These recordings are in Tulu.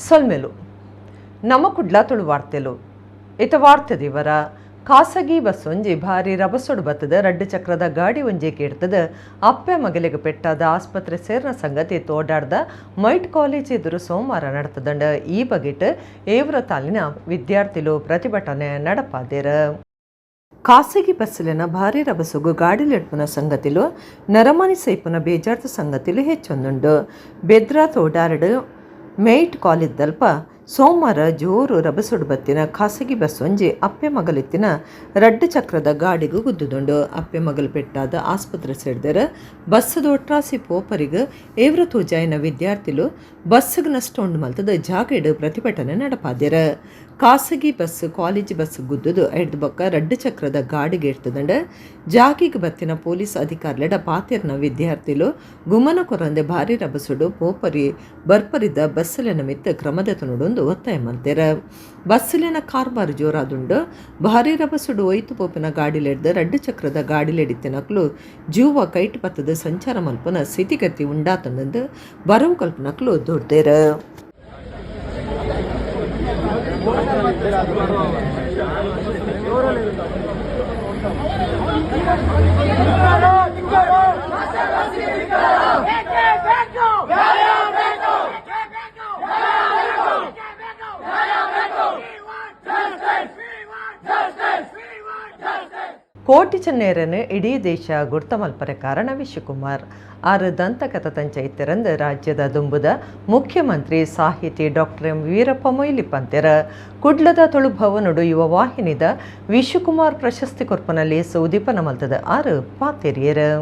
ಸೊಲ್ಮೆಲು. ನಮ್ಮ ಕುಡ್ಲ ತುಳು ವಾರ್ತೆಲು. ಇತ ವಾರ್ತೆ ದಿವರ. ಖಾಸಗಿ ಬಸ್ ಒಂಜಿ ಭಾರಿ ರಭಸೊಡು ಬತ್ತದ ರಡ್ಡು ಚಕ್ರದ ಗಾಡಿ ಒಂಜಿ ಕೇಡ್ತದ ಅಪ್ಪೆ ಮಗಲಿಗೆ ಪೆಟ್ಟಾದ ಆಸ್ಪತ್ರೆ ಸೇರ್ನ ಸಂಗತಿ ತೋಡಾಡ್ದ ಮೈಟ್ ಕಾಲೇಜ್ ಎದುರು ಸೋಮವಾರ ನಡತದಂಡ. ಈ ಬಗೆಟ್ ಏವ್ರ ತಾಲಿನ ವಿದ್ಯಾರ್ಥಿಲು ಪ್ರತಿಭಟನೆ ನಡಪಾದೇರ. ಖಾಸಗಿ ಬಸ್ಸುಲೆನ ಭಾರಿ ರಭಸಗು ಗಾಡಿಲೆಡ್ಪುನ ಸಂಗತಿಲು ನರಮನಿ ಸೈಪುನ ಬೇಜಾರ್ದ ಸಂಗತಿಲು ಹೆಚ್ಚೊಂದುಂಡು. ಬೆದ್ರ ತೋಡಾರಡು ಮೇಟ್ ಕಾಲಿದ್ದಲ್ಪ ಸೋಮವಾರ ಜೋರು ರಭಸೊಡು ಬತ್ತಿನ ಖಾಸಗಿ ಬಸ್ ಒಂಜಿ ಅಪ್ಪೆ ಮಗಲಿತ್ತಿನ ರಡ್ಡು ಚಕ್ರದ ಗಾಡಿಗೂ ಗುದ್ದುದುಂಡು. ಅಪ್ಪೆ ಮಗಲು ಪೆಟ್ಟಾದ ಆಸ್ಪತ್ರೆ ಸೇರ್ದರ. ಬಸ್ ದೊಟ್ರಾಸಿ ಪೋಪರಿಗ್ ಏವ್ರ ತೂಜಾಯಿನ ವಿದ್ಯಾರ್ಥಿಲು ಬಸ್ಸುಗ್ ನಷ್ಟ ಉಂಡು ಮಲ್ತದ ಜಾಗೆಡ್ ಪ್ರತಿಭಟನೆ ನಡಪಾದೆರ. ಖಾಸಗಿ ಬಸ್ ಕಾಲೇಜ್ ಬಸ್ ಗುದ್ದುದು ಐಡ್ದ್ ಬೊಕ್ಕ ರಡ್ಡು ಚಕ್ರದ ಗಾಡಿಗೆ ಇರ್ತದಂಡ. ಜಾಗೆಗ್ ಬತ್ತಿನ ಪೊಲೀಸ್ ಅಧಿಕಾರಿಲೆಡ ಪಾತೆರ್ನ ವಿದ್ಯಾರ್ಥಿಲು ಗುಮನ ಕೊರಂದೆ ಭಾರಿ ರಭಸೊಡು ಪೋಪರಿ ಬರ್ಪರಿದ ಬಸ್ಸುಲೆನ ಮಿತ್ತ್ ಕ್ರಮದ ತುನುಡೊಂದು ಒತ್ತಾಯ ಮಲ್ತೆರ. ಬಸ್ಸುಲೆನ ಕಾರ್ಬಾರ್ ಜೋರಾದುಂಡು. ಭಾರಿ ರಭಸೊಡು ಒಯ್ತು ಪೋಪಿನ ಗಾಡಿಲೆಡ್ದ್ ರಡ್ಡು ಚಕ್ರದ ಗಾಡಿಲೆಡಿತ್ತಿನಕ್ಲು ಜೂವ ಕೈಟ್ ಪತ್ತದ ಸಂಚಾರ ಮಲ್ಪುನ ಸ್ಥಿತಿಗತಿ ಉಂಡಾತಂದು ಬರವು ಕಲ್ಪನಕ್ಲು ದೊಡ್ದೇರ. ಕೋಟಿ ಚೆನ್ನೇರನು ಇಡೀ ದೇಶ ಗುರ್ತ ಮಲ್ಪರೆ ಕಾರಣ ವಿಶ್ವಕುಮಾರ್ ಆರು ದಂತಕಥ ತಂಚ ಇತ್ತೆರಂದು ರಾಜ್ಯದ ದುಂಬುದ ಮುಖ್ಯಮಂತ್ರಿ ಸಾಹಿತಿ ಡಾಕ್ಟರ್ ಎಂ ವೀರಪ್ಪ ಮೊಯ್ಲಿ ಪಂತೆರ. ಕುಡ್ಲದ ತುಳು ಭವನಡು ಯುವ ವಾಹಿನಿದ ವಿಶ್ವಕುಮಾರ್ ಪ್ರಶಸ್ತಿ ಕೊರ್ಪನಲ್ಲಿ ಉದ್ದೀಪನ ಮಲ್ತದ ಆರು ಪಾತೆರಿಯರು.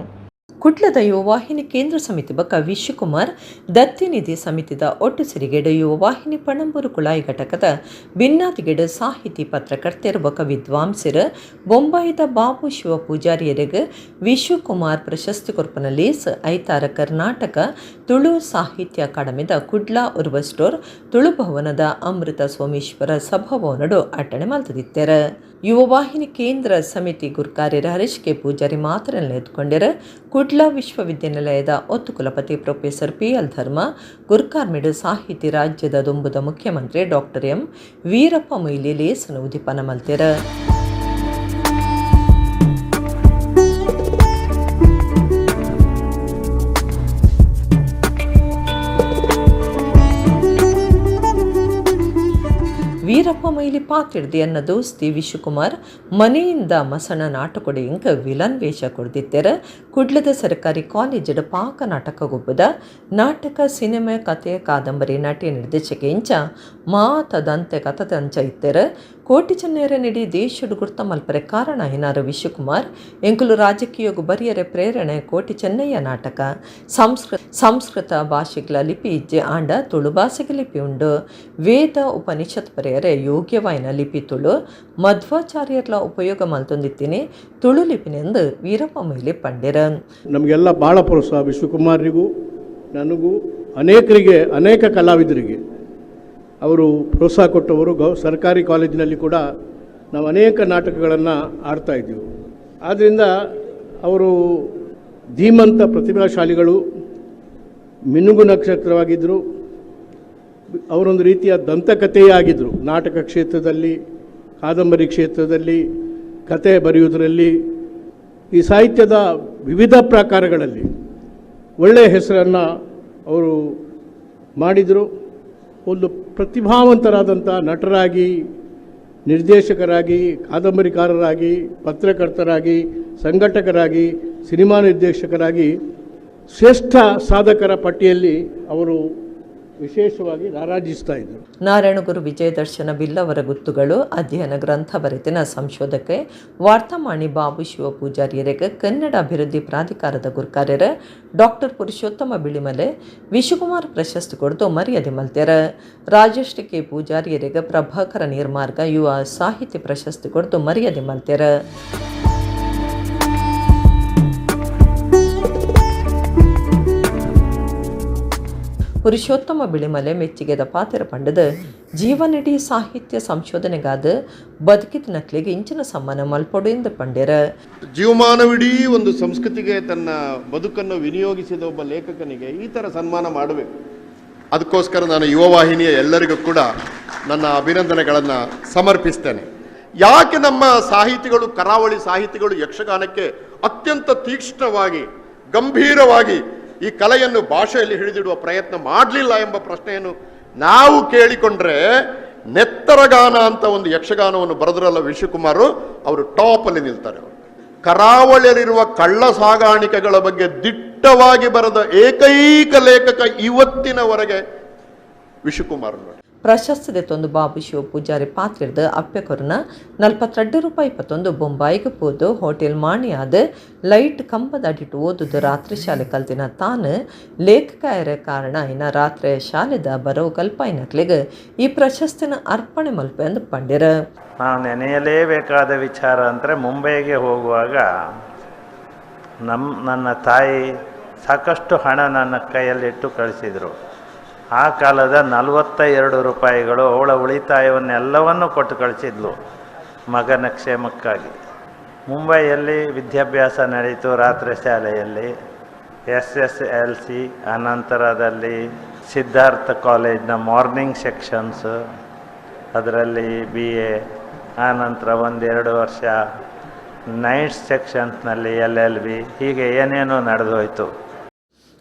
ಕುಡ್ಲದ ಯುವವಾಹಿನಿ ಕೇಂದ್ರ ಸಮಿತಿ ಬೊಕ್ಕ ವಿಶ್ವಕುಮಾರ್ ದತ್ತಿನಿಧಿ ಸಮಿತಿದ ಒಟ್ಟು ಸಿರಿಗೆಡು ಯುವವಾಹಿನಿ ಪಣಂಬೂರು ಕುಳಾಯಿ ಘಟಕದ ಬಿನ್ನಾತಿಗೆಡು ಸಾಹಿತಿ, ಪತ್ರಕರ್ತೆರು ಬೊಕ್ಕ ವಿದ್ವಾಂಸರು ಬೊಂಬಾಯಿದ ಬಾಬು ಶಿವ ಪೂಜಾರಿಯರಿಗೆ ವಿಶ್ವಕುಮಾರ್ ಪ್ರಶಸ್ತಿ ಕೊರ್ಪನ ಲೇಸ್ ಐತಾರ ಕರ್ನಾಟಕ ತುಳು ಸಾಹಿತ್ಯ ಅಕಾಡೆಮಿದ ಕುಡ್ಲ ಉರ್ವ ಸ್ಟೋರ್ ತುಳು ಭವನದ ಅಮೃತ ಸೋಮೇಶ್ವರ ಸಭಾಭವನಡು ಅಟ್ಟಣೆ ಮಲ್ತದಿತ್ತೆರ. ಯುವವಾಹಿನಿ ಕೇಂದ್ರ ಸಮಿತಿ ಗುರ್ಕಾರ್ಯರ ಹರೀಶ್ ಕೆ ಪೂಜಾರಿ ಮಾತ್ರ ಎತ್ಕೊಂಡೆರ. ಕುಡ್ಲ ವಿಶ್ವವಿದ್ಯಾನಿಲಯದ ಒತ್ತು ಕುಲಪತಿ ಪ್ರೊಫೆಸರ್ ಪಿ ಎಲ್ ಧರ್ಮ ಗುರ್ಕಾರ್ಮಿಡು ಸಾಹಿತಿ, ರಾಜ್ಯದ ದುಂಬುದ ಮುಖ್ಯಮಂತ್ರಿ ಡಾಕ್ಟರ್ ಎಂ ವೀರಪ್ಪ ಮೊಯ್ಲಿ ಲೇಸನು ಉದಿಪನ ಮಲ್ತೆರ. ವೀರಪ್ಪ ಮೊಯ್ಲಿ ಪಾತಿಡ್ದು, ಎನ್ನ ದೋಸ್ತಿ ವಿಶ್ವಕುಮಾರ್ ಮನೆಯಿಂದ ಮಸಣ ನಾಟಕೊಡೆ ಇಂಕ ವಿಲನ್ ವೇಷ ಕೊಡ್ದಿತ್ತೆರ. ಕುಡ್ಲದ ಸರ್ಕಾರಿ ಕಾಲೇಜಿಡ್ ಪಾಕ ನಾಟಕ ಗೊಬ್ಬದ. ನಾಟಕ, ಸಿನಿಮಾ, ಕತೆ, ಕಾದಂಬರಿ, ನಟಿ, ನಿರ್ದೇಶಕ ಇಂಚ ಮಾತ ದಂತೆ ಕಥದಂಚ ಇತ್ತೆರ. ಕೋಟಿ ಚೆನ್ನೇರ ನಿಡಿ ದೇಶಡ್ ಗುರ್ತ ಮಲ್ಪರೆ ಕಾರಣ ಹಿನಾರು ವಿಶ್ವಕುಮಾರ್. ಎಂಕುಲು ರಾಜಕೀಯಗು ಬರಿಯರೆ ಪ್ರೇರಣೆ ಕೋಟಿ ಚೆನ್ನಯ್ಯ ನಾಟಕ. ಸಂಸ್ಕೃತ ಭಾಷೆಗಳ ಲಿಪಿ ಇಜ್ಜೆ, ಆಂಡ ತುಳು ಭಾಷೆಗೆ ಲಿಪಿ ಉಂಡು. ವೇದ ಉಪನಿಷತ್ ಬರೆಯರೆ ಯೋಗ್ಯವಾಯಿನ ಲಿಪಿ ತುಳು. ಮಧ್ವಾಚಾರ್ಯರ್ಲ ಉಪಯೋಗ ಮಲ್ತೊಂದಿತ್ತೀನಿ ತುಳು ಲಿಪಿನೆಂದು ವೀರಪ್ಪ ಮೊಯ್ಲಿ ಪಂಡೆರ. ನಮಗೆಲ್ಲ ಭಾಳ ಪ್ರೋತ್ಸಾಹ, ವಿಶ್ವಕುಮಾರಿಗೂ ನನಗೂ ಅನೇಕರಿಗೆ, ಅನೇಕ ಕಲಾವಿದರಿಗೆ ಅವರು ಪ್ರೋತ್ಸಾಹ ಕೊಟ್ಟವರು. ಸರ್ಕಾರಿ ಕಾಲೇಜಿನಲ್ಲಿ ಕೂಡ ನಾವು ಅನೇಕ ನಾಟಕಗಳನ್ನು ಆಡ್ತಾ ಇದ್ದೀವಿ. ಆದ್ದರಿಂದ ಅವರು ಧೀಮಂತ ಪ್ರತಿಭಾಶಾಲಿಗಳು, ಮಿನುಗು ನಕ್ಷತ್ರವಾಗಿದ್ದರು. ಅವರೊಂದು ರೀತಿಯ ದಂತಕಥೆಯೇ ಆಗಿದ್ದರು. ನಾಟಕ ಕ್ಷೇತ್ರದಲ್ಲಿ, ಕಾದಂಬರಿ ಕ್ಷೇತ್ರದಲ್ಲಿ, ಕತೆ ಬರೆಯುವುದರಲ್ಲಿ, ಈ ಸಾಹಿತ್ಯದ ವಿವಿಧ ಪ್ರಕಾರಗಳಲ್ಲಿ ಒಳ್ಳೆಯ ಹೆಸರನ್ನು ಅವರು ಮಾಡಿದರು. ಒಂದು ಪ್ರತಿಭಾವಂತರಾದಂಥ ನಟರಾಗಿ, ನಿರ್ದೇಶಕರಾಗಿ, ಕಾದಂಬರಿಕಾರರಾಗಿ, ಪತ್ರಕರ್ತರಾಗಿ, ಸಂಘಟಕರಾಗಿ, ಸಿನಿಮಾ ನಿರ್ದೇಶಕರಾಗಿ ಶ್ರೇಷ್ಠ ಸಾಧಕರ ಪಟ್ಟಿಯಲ್ಲಿ ಅವರು ವಿಶೇಷವಾಗಿ ರಾರಾಜಿಸ್ತಾ ಇದ್ದರು. ನಾರಾಯಣಗುರು ವಿಜಯ ದರ್ಶನ ಬಿಲ್ಲವರ ಗುತ್ತುಗಳು ಅಧ್ಯಯನ ಗ್ರಂಥ ಬರೆತಿನ ಸಂಶೋಧಕೆ ವಾರ್ತಾಮಾಣಿ ಬಾಬು ಶಿವ ಪೂಜಾರಿಯರಿಗೆ ಕನ್ನಡ ಅಭಿವೃದ್ಧಿ ಪ್ರಾಧಿಕಾರದ ಗುರ್ಕಾರ್ಯರ ಡಾಕ್ಟರ್ ಪುರುಷೋತ್ತಮ ಬಿಳಿಮಲೆ ವಿಶ್ವಕುಮಾರ್ ಪ್ರಶಸ್ತಿ ಕೊಡ್ದು ಮರ್ಯಾದೆ ಮಲ್ತೆರ. ರಾಜೇಶ್ ಕೆ ಪೂಜಾರಿಯರಿಗೆ ಪ್ರಭಾಕರ ನೀರ್ಮಾರ್ಗ ಯುವ ಸಾಹಿತ್ಯ ಪ್ರಶಸ್ತಿ ಕೊಡ್ದು ಮರ್ಯಾದೆ ಮಲ್ತೆರ. ಪುರುಷೋತ್ತಮ ಬಿಳಿಮಲೆ ಮೆಚ್ಚಿಗೆದ ಪಾತೆರ ಪಂಡದ, ಜೀವನಡಿ ಸಾಹಿತ್ಯ ಸಂಶೋಧನೆಗಾದ ಬದುಕಿದ ನಕ್ಲಿಗೆ ಇಂಚಿನ ಸಮ್ಮಾನ ಮಲ್ಪೊಡು ಎಂದು ಪಂಡೆರ. ಜೀವಮಾನವಿಡೀ ಒಂದು ಸಂಸ್ಕೃತಿಗೆ ತನ್ನ ಬದುಕನ್ನು ವಿನಿಯೋಗಿಸಿದ ಒಬ್ಬ ಲೇಖಕನಿಗೆ ಈ ಥರ ಸನ್ಮಾನ ಮಾಡಬೇಕು. ಅದಕ್ಕೋಸ್ಕರ ನಾನು ಯುವವಾಹಿನಿಯ ಎಲ್ಲರಿಗೂ ಕೂಡ ನನ್ನ ಅಭಿನಂದನೆಗಳನ್ನು ಸಮರ್ಪಿಸ್ತೇನೆ. ಯಾಕೆ ನಮ್ಮ ಸಾಹಿತಿಗಳು, ಕರಾವಳಿ ಸಾಹಿತಿಗಳು ಯಕ್ಷಗಾನಕ್ಕೆ ಅತ್ಯಂತ ತೀಕ್ಷ್ಣವಾಗಿ, ಗಂಭೀರವಾಗಿ ಈ ಕಲೆಯನ್ನು ಭಾಷೆಯಲ್ಲಿ ಹಿಡಿದಿಡುವ ಪ್ರಯತ್ನ ಮಾಡಲಿಲ್ಲ ಎಂಬ ಪ್ರಶ್ನೆಯನ್ನು ನಾವು ಕೇಳಿಕೊಂಡ್ರೆ, ನೆತ್ತರಗಾನ ಅಂತ ಒಂದು ಯಕ್ಷಗಾನವನ್ನು ಬರೆದ್ರಲ್ಲ ವಿಶ್ವಕುಮಾರು, ಅವರು ಟಾಪಲ್ಲಿ ನಿಲ್ತಾರೆ. ಅವರು ಕರಾವಳಿಯಲ್ಲಿರುವ ಕಳ್ಳ ಸಾಗಾಣಿಕೆಗಳ ಬಗ್ಗೆ ದಿಟ್ಟವಾಗಿ ಬರೆದ ಏಕೈಕ ಲೇಖಕ ಇವತ್ತಿನವರೆಗೆ ವಿಶ್ವಕುಮಾರ್ ನೋಡಿ. ಪ್ರಶಸ್ತಿ ತೊಂದು ಬಾಬು ಶಿವ ಪೂಜಾರಿ ಪಾತ್ರಿರ್ದು ಅಪ್ಪೆಕೊರನ ₹42.21 ಬೊಂಬಾಯಿಗೆ ಪೋದು ಹೋಟೆಲ್ ಮಾಣಿಯಾದ ಲೈಟ್ ಕಂಬದ ಅಡಿಟ್ಟು ಓದುದು ರಾತ್ರಿ ಶಾಲೆ ಕಲ್ತಿನ ತಾನು ಲೇಖಕರ ಕಾರಣ ಇನ್ನ ರಾತ್ರಿ ಶಾಲೆದ ಬರವು ಕಲ್ಪಾಯಿನಕ್ಲಿಗೆ ಈ ಪ್ರಶಸ್ತಿನ ಅರ್ಪಣೆ ಮಲ್ಪೆ ಅಂದು ಪಂಡಿರ. ನಾವು ನೆನೆಯಲೇಬೇಕಾದ ವಿಚಾರ ಅಂದರೆ, ಮುಂಬೈಗೆ ಹೋಗುವಾಗ ನನ್ನ ತಾಯಿ ಸಾಕಷ್ಟು ಹಣ ನನ್ನ ಕೈಯಲ್ಲಿಟ್ಟು ಕಳಿಸಿದರು. ಆ ಕಾಲದ 42 ರೂಪಾಯಿಗಳು ಅವಳ ಉಳಿತಾಯವನ್ನೆಲ್ಲವನ್ನೂ ಕೊಟ್ಟು ಕಳಿಸಿದ್ಲು ಮಗನ ಕ್ಷೇಮಕ್ಕಾಗಿ. ಮುಂಬೈಯಲ್ಲಿ ವಿದ್ಯಾಭ್ಯಾಸ ನಡೆಯಿತು ರಾತ್ರಿ ಶಾಲೆಯಲ್ಲಿ, SSLC, ಅನಂತರದಲ್ಲಿ ಸಿದ್ಧಾರ್ಥ ಕಾಲೇಜ್ನ ಮಾರ್ನಿಂಗ್ ಸೆಕ್ಷನ್ಸ್, ಅದರಲ್ಲಿ BA, ಆನಂತರ 1-2 ವರ್ಷ ನೈಟ್ ಸೆಕ್ಷನ್ಸ್ನಲ್ಲಿ LLB, ಹೀಗೆ ಏನೇನೋ ನಡೆದೋಯ್ತು.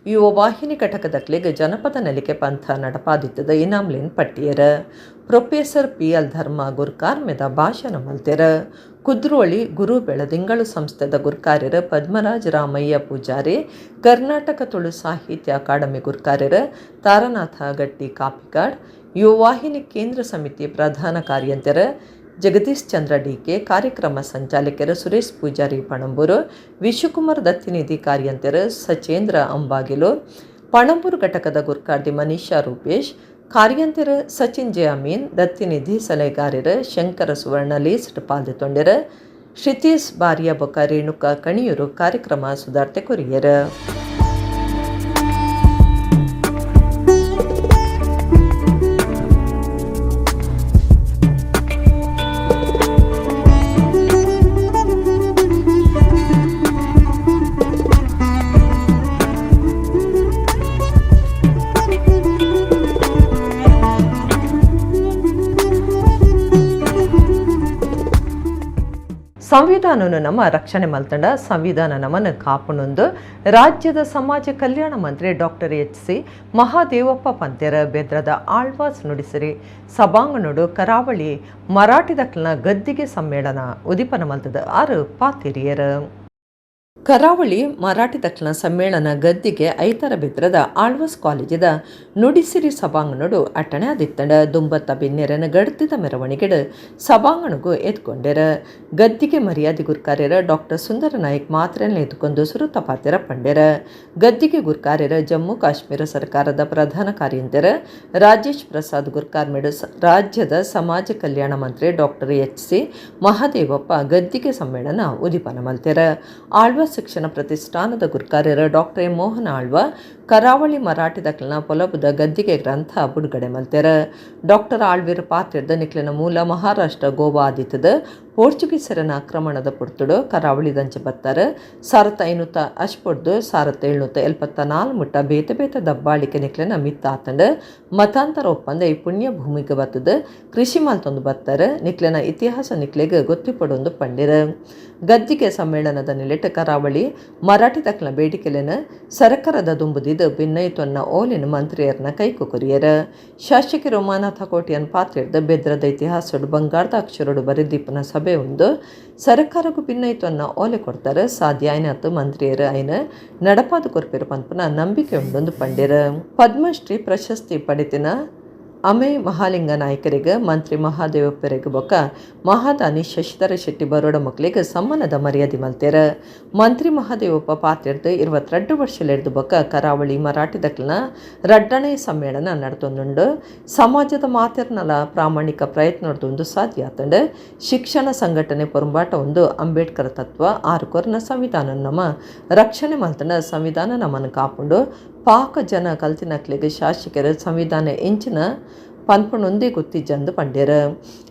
ಯುವ ವಾಹಿನಿ ಘಟಕದಕ್ಲಿಗೆ ಜನಪದ ನಲಿಕೆ ಪಂಥ ನಡಪಾದಿತ್ತದ ಇನಾಮ್ಲಿನ್ ಪಟ್ಟಿಯರ ಪ್ರೊಫೆಸರ್ PL ಧರ್ಮ ಗುರ್ಕಾರ್ಮೆದ ಭಾಷಣ ಮಲ್ತೆರ. ಕುದ್ರೋಳಿ ಗುರು ಬೆಳದಿಂಗಳು ಸಂಸ್ಥೆದ ಗುರ್ಕಾರ್ಯರ ಪದ್ಮರಾಜ್ ರಾಮಯ್ಯ ಪೂಜಾರಿ, ಕರ್ನಾಟಕ ತುಳು ಸಾಹಿತ್ಯ ಅಕಾಡೆಮಿ ಗುರ್ಕಾರ್ಯರ ತಾರನಾಥ ಗಟ್ಟಿ ಕಾಪಿಕಾಡ್, ಯುವವಾಹಿನಿ ಕೇಂದ್ರ ಸಮಿತಿ ಪ್ರಧಾನ ಕಾರ್ಯಂತರ ಜಗದೀಶ್ ಚಂದ್ರ ಡಿಕೆ, ಕಾರ್ಯಕ್ರಮ ಸಂಚಾಲಕರು ಸುರೇಶ್ ಪೂಜಾರಿ ಪಣಂಬೂರು, ವಿಶ್ವಕುಮಾರ್ ದತ್ತಿನಿಧಿ ಕಾರ್ಯಂತರ ಸಚೇಂದ್ರ ಅಂಬಾಗಿಲು, ಪಣಂಬೂರು ಘಟಕದ ಗುರ್ಕಾರ್ದಿ ಮನೀಷಾ ರೂಪೇಶ್, ಕಾರ್ಯಂತರ ಸಚಿನ್ ಜೆ ಅಮೀನ್, ದತ್ತಿನಿಧಿ ಸಲಹೆಗಾರರ ಶಂಕರ ಸುವರ್ಣ ಲೇಸ್ಟ್ ಪಾಲ್ದೊಂಡೆರ, ಶ್ರಿತೀಶ್ ಬಾರಿಯ ಬೊಕ್ಕ ರೇಣುಕಾ ಕಣಿಯೂರು ಕಾರ್ಯಕ್ರಮ ಸುಧಾರ್ತೆ ಕೊರಿಯರ. ಸಂವಿಧಾನನು ನಮ್ಮ ರಕ್ಷಣೆ ಮಲ್ತಂಡ ಸಂವಿಧಾನ ನಮ್ಮನ್ನು ಕಾಪುನೊಂದು ರಾಜ್ಯದ ಸಮಾಜ ಕಲ್ಯಾಣ ಮಂತ್ರಿ doctor H C Mahadevappa ಪಂತೆರ ಬೆದ್ರದ Alva's Nudisiri ಸಭಾಂಗಣೋಡು ಕರಾವಳಿ ಮರಾಠಿದಕ್ಲನ ಗದ್ದಿಗೆ ಸಮ್ಮೇಳನ ಉದಿಪನ ಮಲ್ತದ ಆರು ಪಾತಿರಿಯರ. ಕರಾವಳಿ ಮರಾಠಿ ದಕ್ಷಿಣ ಸಮ್ಮೇಳನ ಗದ್ದಿಗೆ ಐತರ ಬೆದ್ರದ ಆಳ್ವಾಸ್ ಕಾಲೇಜಿದ ನುಡಿಸಿರಿ ಸಭಾಂಗಣೋಡು ಅಟ್ಟಣೆ ಆದಿತ್ತಂಡ ದುಂಬತ್ತ ಬಿನ್ನೆರನ ಗಡ್ತಿದ ಮೆರವಣಿಗೆಡು ಸಭಾಂಗಣಗೂ ಎತ್ಕೊಂಡೆರ. ಗದ್ದಿಗೆ ಮರ್ಯಾದೆ ಗುರ್ಕಾರ್ಯರ ಡಾಕ್ಟರ್ ಸುಂದರ ನಾಯಕ್ ಮಾತ್ರೆಯನ್ನು ಎತ್ಕೊಂಡು ಸುರುತ ಪಾತೆರ ಪಂಡೆರ. ಗದ್ದಿಗೆ ಗುರ್ಕಾರ್ಯರ ಜಮ್ಮು ಕಾಶ್ಮೀರ ಸರ್ಕಾರದ ಪ್ರಧಾನ ಕಾರ್ಯಂತರ ರಾಜೇಶ್ ಪ್ರಸಾದ್ ಗುರ್ಕಾರ್ಮೆಡು ರಾಜ್ಯದ ಸಮಾಜ ಕಲ್ಯಾಣ ಮಂತ್ರಿ doctor H C Mahadevappa ಗದ್ದಿಗೆ ಸಮ್ಮೇಳನ ಉದಿಪನ ಮಲ್ತೆರ. ಆಳ್ವಾಸ್ ಶಿಕ್ಷಣ ಪ್ರತಿಷ್ಠಾನದ ಗುರ್ಕಾರ್ಯರ ಡಾಕ್ಟರ್ ಎಂ ಮೋಹನ್ ಆಳ್ವ ಕರಾವಳಿ ಮರಾಠಿ ದಕ್ಲನ ಪೊಲಬುದ ಗದ್ದಿಗೆ ಗ್ರಂಥ ಬಿಡುಗಡೆ ಮಲ್ತೆರ. ಡಾಕ್ಟರ್ ಆಳ್ವಿರ ಪಾತ್ರದ ನಿಕ್ಲಿನ ಮೂಲ ಮಹಾರಾಷ್ಟ್ರ ಗೋವಾ ಆದಿತ್ತದ ಪೋರ್ಚುಗೀಸರನ ಆಕ್ರಮಣದ ಪುರ್ತುಡು ಕರಾವಳಿ ದಂಚ ಬತ್ತಾರೆ. 1580 1774 ಮುಟ್ಟ ಬೇತೆ ಬೇತೆ ದಬ್ಬಾಳಿಕೆ ನಿಕ್ಲಿನ ಮಿತ್ತಾತಂಡ ಮತಾಂತರ ಒಪ್ಪಂದ ಈ ಪುಣ್ಯ ಭೂಮಿಗೆ ಬತ್ತದ ಕೃಷಿ ಮಲ್ತೊಂದು ಬತ್ತಾರೆ. ನಿಕ್ಲಿನ ಇತಿಹಾಸ ನಿಕ್ಲೆಗೆ ಗೊತ್ತಿಪಡೊಂದು ಪಂಡಿರ. ಗದ್ದಿಗೆ ಸಮ್ಮೇಳನದ ನಿಲೆಟ ಕರಾವಳಿ ಮರಾಠಿ ತಕ್ಲ ಬೇಡಿಕೆಲೆನ ಸರಕಾರದ ದುಂಬುದಿದ್ದು ಭಿನ್ನಯಿತೊನ್ನ ಓಲಿನ ಮಂತ್ರಿಯರ್ನ ಕೈಕುಕುರಿಯರ. ಶಾಸಕಿ ರೋಮಾನಾಥ ಕೋಟಿಯನ್ ಪಾತ್ರಿರ್ದ ಬೆದ್ರದ ಇತಿಹಾಸಡು ಬಂಗಾರದ ಅಕ್ಷರಡು ಬರೆದೀಪನ ಸಭೆ ಒಂದು ಸರಕಾರಕ್ಕೂ ಭಿನ್ನಯಿತೊನ್ನ ಓಲೆ ಕೊಡ್ತಾರೆ. ಸಾಧ್ಯ ಐನತ್ತು ಮಂತ್ರಿಯರ ಐನ ನಡಪಾದ ಕೊರ್ಪಿರ ಪಂಪನ ನಂಬಿಕೆ ಉಂಡೊಂದು ಪಂಡಿರ. ಪದ್ಮಶ್ರೀ ಪ್ರಶಸ್ತಿ ಪಡೆತಿನ ಅಮೆ ಮಹಾಲಿಂಗ ನಾಯಕರಿಗೆ ಮಂತ್ರಿ ಮಹಾದೇವಪ್ಪರಿಗೆ ಬೊಕ್ಕ ಮಹಾದಾನಿ ಶಶಿಧರ ಶೆಟ್ಟಿ ಬರೋಡ ಮಕ್ಕಳಿಗೆ ಸಮ್ಮಾನದ ಮರ್ಯಾದೆ ಮಲ್ತೇರ. ಮಂತ್ರಿ ಮಹಾದೇವಪ್ಪ ಪಾತ್ರೆರ್ದು 22 ವರ್ಷಲೆರ್ದು ಬೊಕ್ಕ ಕರಾವಳಿ ಮರಾಠಿ ದಕ್ಲನ ರಡ್ಡಣೆ ಸಮ್ಮೇಳನ ನಡ್ತೊಂದುಂಡು. ಸಮಾಜದ ಮಾತೆರ್ನಲ ಪ್ರಾಮಾಣಿಕ ಪ್ರಯತ್ನದೊಂದು ಸಾಧ್ಯ ಆತಂಡು. ಶಿಕ್ಷಣ ಸಂಘಟನೆ ಪೊರಂಬಾಟ ಒಂದು ಅಂಬೇಡ್ಕರ್ ತತ್ವ ಆರು ಕೊರ್ನ ಸಂವಿಧಾನ ನಮ್ಮ ರಕ್ಷಣೆ ಮಲ್ತನ ಸಂವಿಧಾನ ನಮ್ಮನ್ನು ಕಾಪುಂಡು. ಪಾಕ ಜನ ಕಲ್ತಿನಕ್ಲಿಗೆ ಶಾಸಕರ ಸಂವಿಧಾನ ಇಂಚಿನ ಪನ್ಪುನೊಂದೇ ಗೊತ್ತಿಜ್ಜಂದು ಪಂಡೆರ್.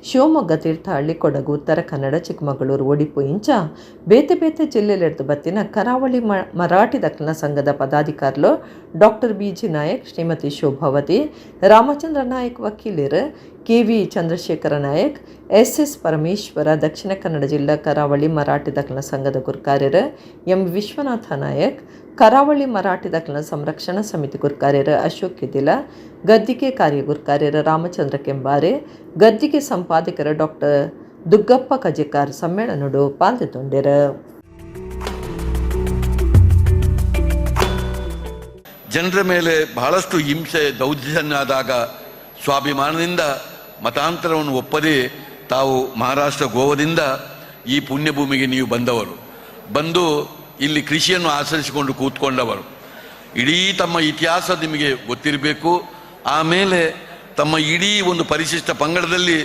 ಶಿವಮೊಗ್ಗ, ತೀರ್ಥಹಳ್ಳಿ, ಕೊಡಗು, ಉತ್ತರ ಕನ್ನಡ, ಚಿಕ್ಕಮಗಳೂರು, ಒಡಿಪು ಇಂಚ ಬೇತೆ ಬೇತೆ ಜಿಲ್ಲೆಲೆಡ್ದ್ ಬತ್ತಿನ ಕರಾವಳಿ ಮರಾಠಿ ದಕ್ಲೆನ ಸಂಘದ ಪದಾಧಿಕಾರಿಲು ಡಾಕ್ಟರ್ ಬಿ.ಜಿ. ನಾಯಕ್, ಶ್ರೀಮತಿ ಶೋಭಾವತಿ, ರಾಮಚಂದ್ರ ನಾಯಕ್ ವಕೀಲರು, ಕೆ.ವಿ. ಚಂದ್ರಶೇಖರ ನಾಯಕ್, ಎಸ್.ಎಸ್. ಪರಮೇಶ್ವರ, ದಕ್ಷಿಣ ಕನ್ನಡ ಜಿಲ್ಲಾ ಕರಾವಳಿ ಮರಾಠಿ ದಕ್ಲೆನ ಸಂಘದ ಗುರ್ಕಾರ್ಯರು ಎಂ. ವಿಶ್ವನಾಥ ನಾಯಕ್, ಕರಾವಳಿ ಮರಾಠಿ ದಕ್ಲೆನ ಸಂರಕ್ಷಣಾ ಸಮಿತಿ ಗುರ್ಕಾರ್ಯರು ಅಶೋಕ್ ಕೆದಿಲ, ಗದ್ದಿಗೆ ಕಾರ್ಯ ಗುರ್ಕಾರ್ಯರು ರಾಮಚಂದ್ರ ಕೆಂಬಾರೆ, ಗದ್ದಿಗೆ ಸಂಪಾದಕರು ಡಾಕ್ಟರ್ ದುಗ್ಗಪ್ಪ ಕಜೆಕಾರ್ ಸಮ್ಮೇಳನಡು ಪಾಲ್ದೆತೊಂಡೆರ್. ಜನರ ಮೇಲೆ ಬಹಳಷ್ಟು ಹಿಂಸೆ ದೌರ್ಜನ್ಯ ಆದಾಗ ಸ್ವಾಭಿಮಾನದಿಂದ ಮತಾಂತರವನ್ನು ಒಪ್ಪದೆ ತಾವು ಮಹಾರಾಷ್ಟ್ರ ಗೋವಾದಿಂದ ಈ ಪುಣ್ಯಭೂಮಿಗೆ ನೀವು ಬಂದವರು, ಬಂದು ಇಲ್ಲಿ ಕೃಷಿಯನ್ನು ಆಚರಿಸಿಕೊಂಡು ಕೂತ್ಕೊಂಡವರು. ಇಡೀ ತಮ್ಮ ಇತಿಹಾಸ ನಿಮಗೆ ಗೊತ್ತಿರಬೇಕು. ಆಮೇಲೆ ತಮ್ಮ ಇಡೀ ಒಂದು ಪರಿಶಿಷ್ಟ ಪಂಗಡದಲ್ಲಿ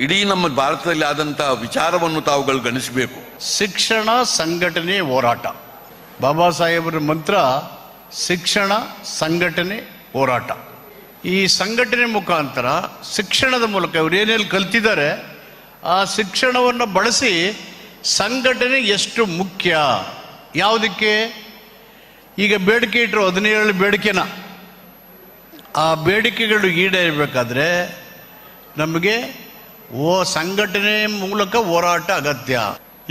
ಇಡೀ ನಮ್ಮ ಭಾರತದಲ್ಲಿ ಆದಂಥ ವಿಚಾರವನ್ನು ತಾವುಗಳು ಗಣಿಸಬೇಕು. ಶಿಕ್ಷಣ, ಸಂಘಟನೆ, ಹೋರಾಟ. ಬಾಬಾ ಸಾಹೇಬರ ಮಂತ್ರ ಶಿಕ್ಷಣ, ಸಂಘಟನೆ, ಹೋರಾಟ. ಈ ಸಂಘಟನೆ ಮುಖಾಂತರ ಶಿಕ್ಷಣದ ಮೂಲಕ ಇವರು ಏನೇನು ಕಲ್ತಿದ್ದಾರೆ ಆ ಶಿಕ್ಷಣವನ್ನು ಬಳಸಿ ಸಂಘಟನೆ ಎಷ್ಟು ಮುಖ್ಯ, ಯಾವುದಕ್ಕೆ ಈಗ ಬೇಡಿಕೆ ಇಟ್ಟರು 17 ಬೇಡಿಕೆನ, ಆ ಬೇಡಿಕೆಗಳು ಈಡೇರಬೇಕಾದ್ರೆ ನಮಗೆ ಸಂಘಟನೆ ಮೂಲಕ ಹೋರಾಟ ಅಗತ್ಯ.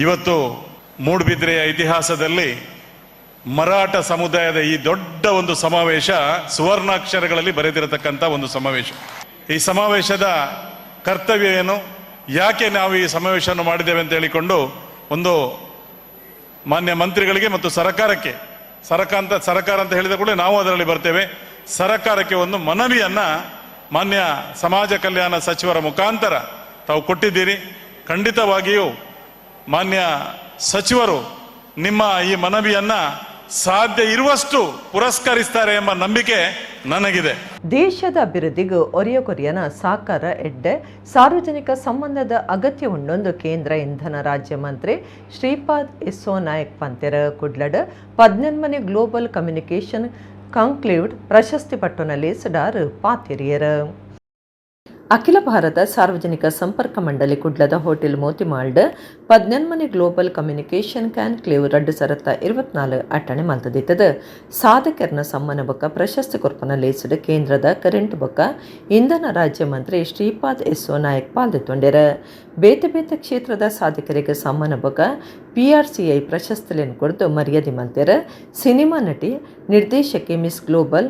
ಇವತ್ತು ಮೂಡುಬಿದಿರೆಯ ಇತಿಹಾಸದಲ್ಲಿ ಮರಾಠ ಸಮುದಾಯದ ಈ ದೊಡ್ಡ ಒಂದು ಸಮಾವೇಶ ಸುವರ್ಣಾಕ್ಷರಗಳಲ್ಲಿ ಬರೆದಿರತಕ್ಕಂಥ ಒಂದು ಸಮಾವೇಶ. ಈ ಸಮಾವೇಶದ ಕರ್ತವ್ಯ ಏನು, ಯಾಕೆ ನಾವು ಈ ಸಮಾವೇಶವನ್ನು ಮಾಡಿದ್ದೇವೆ ಅಂತ ಹೇಳಿಕೊಂಡು ಒಂದು ಮಾನ್ಯ ಮಂತ್ರಿಗಳಿಗೆ ಮತ್ತು ಸರ್ಕಾರಕ್ಕೆ, ಸರ್ಕಾರ ಅಂತ ಹೇಳಿದ ಕೂಡಲೇ ನಾವು ಅದರಲ್ಲಿ ಬರ್ತೇವೆ, ಸರ್ಕಾರಕ್ಕೆ ಒಂದು ಮನವಿಯನ್ನ ಮಾನ್ಯ ಸಮಾಜ ಕಲ್ಯಾಣ ಸಚಿವರ ಮುಖಾಂತರ ತಾವು ಕೊಟ್ಟಿದ್ದೀರಿ. ಖಂಡಿತವಾಗಿಯೂ ಮಾನ್ಯ ಸಚಿವರು ನಿಮ್ಮ ಈ ಮನವಿಯನ್ನ ಸಾಧ್ಯ ಇರುವಷ್ಟು ಪುರಸ್ಕರಿಸ್ತಾರೆ ಎಂಬ ನಂಬಿಕೆ ನನಗಿದೆ. ದೇಶದ ಅಭಿವೃದ್ಧಿಗೂ ಒರಿಯ ಕೊರಿಯನ ಸಾಕಾರ ಎಡ್ಡೆ ಸಾರ್ವಜನಿಕ ಸಂಬಂಧದ ಅಗತ್ಯ ಉಂಡೊಂದು ಕೇಂದ್ರ ಇಂಧನ ರಾಜ್ಯ ಮಂತ್ರಿ ಶ್ರೀಪಾದ್ ಯೆಸ್ಸೋ ನಾಯಕ್ ಪಂತೆರ. ಕುಡ್ಲಡ್ 18ನೇ ಗ್ಲೋಬಲ್ ಕಮ್ಯುನಿಕೇಷನ್ ಕಾಂಕ್ಲೇವ್ ಪ್ರಶಸ್ತಿ ಪಟ್ಟುನಲ್ಲಿ ಸಡಾರ್ ಪಾತಿರಿಯರ್. ಅಖಿಲ ಭಾರತ ಸಾರ್ವಜನಿಕ ಸಂಪರ್ಕ ಮಂಡಳಿ ಕುಡ್ಲದ ಹೋಟೆಲ್ ಮೋತಿಮಾಲ್ಡ್ 18ನೇ ಗ್ಲೋಬಲ್ ಕಮ್ಯುನಿಕೇಷನ್ ಕ್ಯಾನ್ಕ್ಲೇವ್ 2024 ಅಟ್ಟಣೆ ಮಲ್ತದಿತ್ತದ. ಸಾಧಕರ್ನ ಸಮ್ಮಾನ ಬೊಕ್ಕ ಪ್ರಶಸ್ತಿ ಕೊರ್ಪನ ಲೇಸಡ್ ಕೇಂದ್ರದ ಕರೆಂಟ್ ಬೊಕ್ಕ ಇಂಧನ ರಾಜ್ಯ ಮಂತ್ರಿ ಶ್ರೀಪಾದ್ ಯೆಸ್ಸೋ ನಾಯಕ್ ಪಾಲ್ದೆತ್ತೊಂಡೆರ್. ಬೇತೆ ಬೇತೆ ಕ್ಷೇತ್ರದ ಸಾಧಕರಿಗೆ ಸಮ್ಮಾನ ಬೊಕ್ಕ ಪಿಆರ್ಸಿಐ ಪ್ರಶಸ್ತಿಲೆನ್ ಕೊರ್ದು ಮರ್ಯಾದೆ ಮಲ್ತೆರ್. ಸಿನಿಮಾ ನಟಿ, ನಿರ್ದೇಶಕಿ ಮಿಸ್ ಗ್ಲೋಬಲ್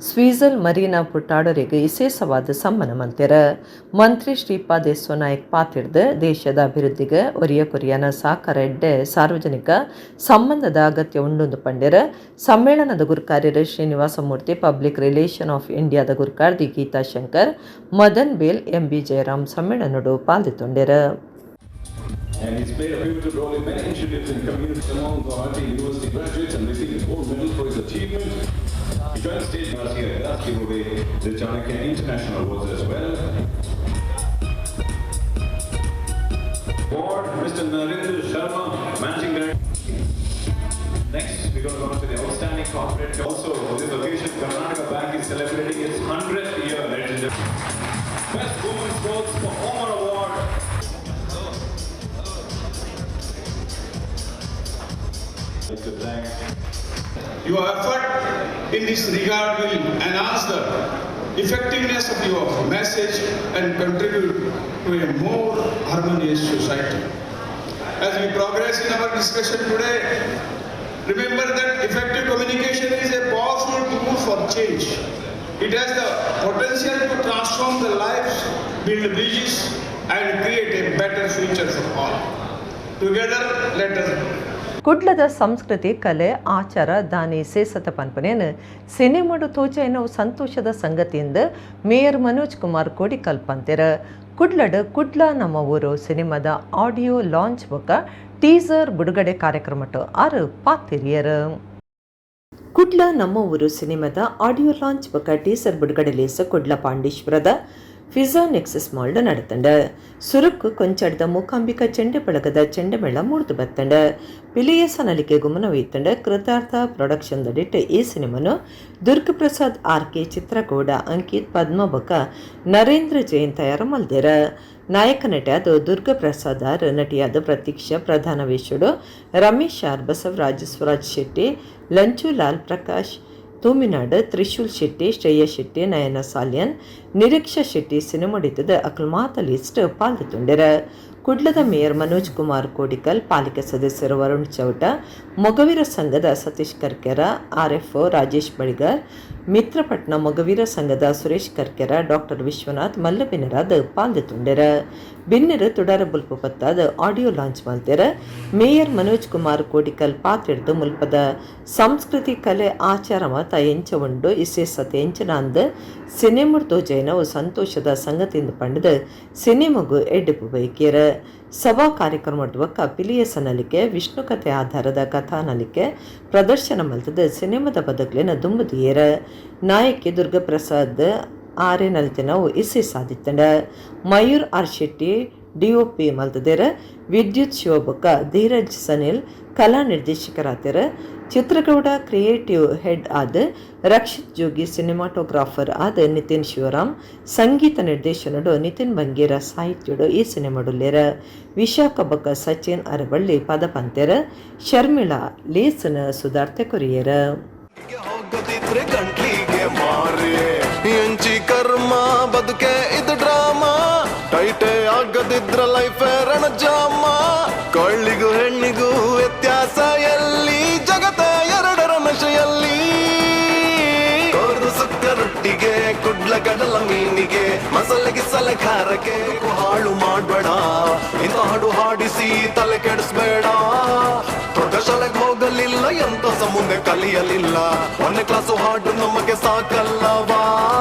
ಸ್ವೀಜಲ್ ಮರೀನಾ ಪುಟ್ಟಾಡೋರಿಗೆ ವಿಶೇಷವಾದ ಸಮ್ಮಾನ ಮಲ್ತೆರ್. ಮಂತ್ರಿ ಶ್ರೀಪಾದ್ ಯೆಸ್ಸೋ ನಾಯಕ್ ಪಾತಿರ್ದು ದೇಶದ ಅಭಿವೃದ್ಧಿಗೆ ಒರಿಯ ಕೊರಿಯನ ಸಾಕಾರ ಎಡ್ಡೆ ಸಾರ್ವಜನಿಕ ಸಂಬಂಧದ ಅಗತ್ಯ ಉಂಡೊಂದು ಪಂಡೆರ್. ಸಮ್ಮೇಳನದ ಗುರುಕಾರ್ಯರು Srinivasa Murthy, public relation of ಇಂಡಿಯಾದ ಗುರುಕಾರ್ದಿ ಗೀತಾ ಶಂಕರ್, ಮದನ್ ಬೇಲ್, ಎಂ ಬಿ ಜಯರಾಮ್ ಸಮ್ಮೇಳನಡು ಪಾಲ್ದೆತ್ತೊಂಡೆರ್. And he's played a pivotal role in many initiatives in community among Guwahati University graduates and received a gold medal for his achievement. He joined state last year and thus gave away the Chanakya International Awards as well. Board, Mr. Narendra Sharma, Managing Director. Next, we're going to go on to the outstanding corporate. Also, for this occasion, Karnataka Bank is celebrating its 100th year, ladies and gentlemen. Best Women Sports Performer Award. Like to thank Your effort in this regard will enhance the effectiveness of your message and contribute to a more harmonious society. As we progress in our discussion today, remember that effective communication is a powerful tool for change. It has the potential to transform the lives, build bridges, and create a better future for all. Together, let us ಕುಡ್ಲದ ಸಂಸ್ಕೃತಿ, ಕಲೆ, ಆಚಾರ ದಾನಿ ಸೇಸತ ಪನ್ಪನೇನು ಸಿನಿಮಾಡು ತೋಜಾಯಿನವು ಸಂತೋಷದ ಸಂಗತಿಯಿಂದ ಮೇಯರ್ ಮನೋಜ್ ಕುಮಾರ್ ಕೋಡಿಕಲ್ ಪಂತೆರ್. ಕುಡ್ಲಡ್ ಕುಡ್ಲ ನಮ್ಮ ಊರು ಸಿನಿಮಾದ ಆಡಿಯೋ ಲಾಂಚ್ ಬೊಕ್ಕ ಟೀಸರ್ ಬಿಡುಗಡೆ ಕಾರ್ಯಕ್ರಮಟ್ಟು ಆರು ಪಾತಿರಿಯರ್. ಕುಡ್ಲ ನಮ್ಮ ಊರು ಸಿನಿಮಾದ ಆಡಿಯೋ ಲಾಂಚ್ ಬೊಕ್ಕ ಟೀಸರ್ ಬಿಡುಗಡೆ ಲೇಸ ಕುಡ್ಲ ಪಾಂಡೇಶ್ವರದ ಫಿಜಾ ನೆಕ್ಸಸ್ ಮಾಲ್ಡ್ ನಡತಂಡ. ಸುರುಕು ಕೊಂಚಡ್ದ ಮೂಕಾಂಬಿಕಾ ಚೆಂಡೆ ಬಳಗದ ಚೆಂಡೆಮೇಳ ಮೂಡ್ದು ಬತ್ತಂಡ. ಪಿಲಿಯೇಸ ನಲಿಕೆ ಗುಮನ ಒಯ್ತಂಡ. ಕೃತಾರ್ಥ ಪ್ರೊಡಕ್ಷನ್ ದಡಿಟ್ ಈ ಸಿನಿಮಾನು ದುರ್ಗ ಪ್ರಸಾದ್ ಆರ್ ಕೆ, ಚಿತ್ರಗೌಡ, ಅಂಕಿತ್, ಪದ್ಮ ಬೊಕ ನರೇಂದ್ರ ಜೈನ್ ತಯಾರು ಮಲ್ದೆರ್. ನಾಯಕ ನಟಿಯಾದ ದುರ್ಗಾ ಪ್ರಸಾದ್ ಆರ್, ನಟಿಯಾದ ಪ್ರತೀಕ್ಷಾ ಪ್ರಧಾನ ವೇಷಡು. ರಮೇಶ್ ಆರ್, ಬಸವರಾಜ್, ಸ್ವರಾಜ್ ಶೆಟ್ಟಿ, ಲಂಚುಲಾಲ್, ಪ್ರಕಾಶ್ ತೂಮಿನಾಡ್, ತ್ರಿಶೂಲ್ ಶೆಟ್ಟಿ, ಶ್ರೇಯಾ ಶೆಟ್ಟಿ, ನಯನ ಸಾಲ್ಯನ್, ನಿರೀಕ್ಷಾ ಶೆಟ್ಟಿ ಸಿನಿಮೊಡಿತ್ತದ ಅಕಲ್ ಮಾತ ಲಿಸ್ಟ್ ಪಾಲ್ದೆತೊಂಡೆರ್. ಕುಡ್ಲದ ಮೇಯರ್ ಮನೋಜ್ ಕುಮಾರ್ ಕೋಡಿಕಲ್, ಪಾಲಿಕೆ ಸದಸ್ಯರು ವರುಣ್ ಚೌಟ, ಮೊಗವೀರ ಸಂಘದ ಸತೀಶ್ ಕರ್ಕೆರ, ಆರ್ಎಫ್ಒ ರಾಜೇಶ್ ಬಳಿಗಾರ್, ಮಿತ್ರಪಟ್ನ ಮೊಗವೀರ ಸಂಘದ ಸುರೇಶ್ ಕರ್ಕೆರ, ಡಾಕ್ಟರ್ ವಿಶ್ವನಾಥ್ ಮಲ್ಲಬಿನರಾದ ಪಾಲ್ದೆತೊಂಡೆರ್. ಬಿನ್ನೆರ್ ತುಡರ ಬೊಲ್ಪು ಪತ್ತಾದ್ ಆಡಿಯೋ ಲಾಂಚ್ ಮಲ್ತೆರ್. ಮೇಯರ್ ಮನೋಜ್ ಕುಮಾರ್ ಕೋಡಿಕಲ್ ಪಾತೆರ್ದ್, ಮುಲ್ಪದ ಸಂಸ್ಕೃತಿ, ಕಲೆ, ಆಚಾರ ಮಾತ ಎಂಚ ಉಂಡು, ಇಸೇಸತೆ ಎಂಚನಾಂದ್ ಸಿನಿಮೊಡ್ ತೋಜಾಯಿನವು ಸಂತೋಷದ ಸಂಗತಿಂದ್ ಪಂಡ್ದ್ ಸಿನಿಮೊಗು ಎಡ್ಡೆಪ್ಪು ಬಯಕಿಯೆರ್. ಸಭಾ ಕಾರ್ಯಕ್ರಮದ ಬೊಕ್ಕ ಪಿಲಿಯೇಸ ನಲಿಕೆ, ವಿಷ್ಣುಕಥೆ ಆಧಾರದ ಕಥಾನಲಿಕೆ ಪ್ರದರ್ಶನ ಮಲ್ತದ್ ಸಿನಿಮಾದ ಪದಕ್ಲೆನ್ ದುಂಬು ದೀಯೆರ್. ನಾಯಕಿ ದುರ್ಗಾಪ್ರಸಾದ್ ಆರೆ ನಲಿತಿನವು ಇಸೇಸ ಆದಿತ್ತ್ಂಡ್. ಮಯೂರ್ ಆರ್ ಶೆಟ್ಟಿ ಡಿಒಪಿ ಮಲ್ತದೆರ್. ವಿದ್ಯುತ್ ಶಿವ ಬೊಕ್ಕ ಧೀರಜ್ ಸನಿಲ್ ಕಲಾ ನಿರ್ದೇಶಕರಾತೆರ್. ಚಿತ್ರಗೌಡ ಕ್ರಿಯೇಟಿವ್ ಹೆಡ್ ಆದ್, ರಕ್ಷಿತ್ ಜೋಗಿ ಸಿನಿಮಾಟೋಗ್ರಾಫರ್ ಆದ್, ನಿತಿನ್ ಶಿವರಾಮ್ ಸಂಗೀತ ನಿರ್ದೇಶನಡು, ನಿತಿನ್ ಬಂಗೇರ ಸಾಹಿತ್ಯಡು ಈ ಸಿನಿಮಾಡುಲ್ಲೆರ್. ವಿಶಾಖ ಬೊಕ್ಕ ಸಚಿನ್ ಅರಬಳ್ಳಿ ಪದ ಪಂತೆರ್. ಶರ್ಮಿಳಾ ಲೇಸನ್ ಸುದಾರ್ತೆ ಕೊರಿಯೆರ್. ಹೋಗದಿದ್ರೆ ಗಂಟ್ಲಿಗೆ ಮಾರಿ ಎಂಚಿ ಕರ್ಮ ಬದುಕೆ ಇದು ಡ್ರಾಮಾ. ಟೈಟೇ ಆಗದಿದ್ರ ಲೈಫ್ ರಣಜಾಮ. ಕಳ್ಳಿಗೂ ಹೆಣ್ಣಿಗೂ ವ್ಯತ್ಯಾಸ ಎಲ್ಲಿ? ಜಗತ್ತ ಎರಡರ ನಶೆಯಲ್ಲಿ. ಕೋರು ಸುಕ್ಕ ರೊಟ್ಟಿಗೆ, ಕುಡ್ಲ ಕಡಲ ಮೀನಿಗೆ, ಮಸಾಲೆ ಗಿಸಲೆ ಖಾರಕ್ಕೆ ಹಾಳು ಮಾಡ್ಬೇಡ. ಇಂಥ ಹಾಡು ಹಾಡಿಸಿ ತಲೆ ಕೆಡಿಸ್ಬೇಡ. ದೊಡ್ಡ ಶಾಲೆಗೆ ಹೋಗಲಿಲ್ಲ, ಎಂತ ಮುಂದೆ ಕಲಿಯಲಿಲ್ಲ. ಒಂದನೇ ಕ್ಲಾಸು ಹಾಡು ನಮಗೆ ಸಾಕಲ್ಲವಾ?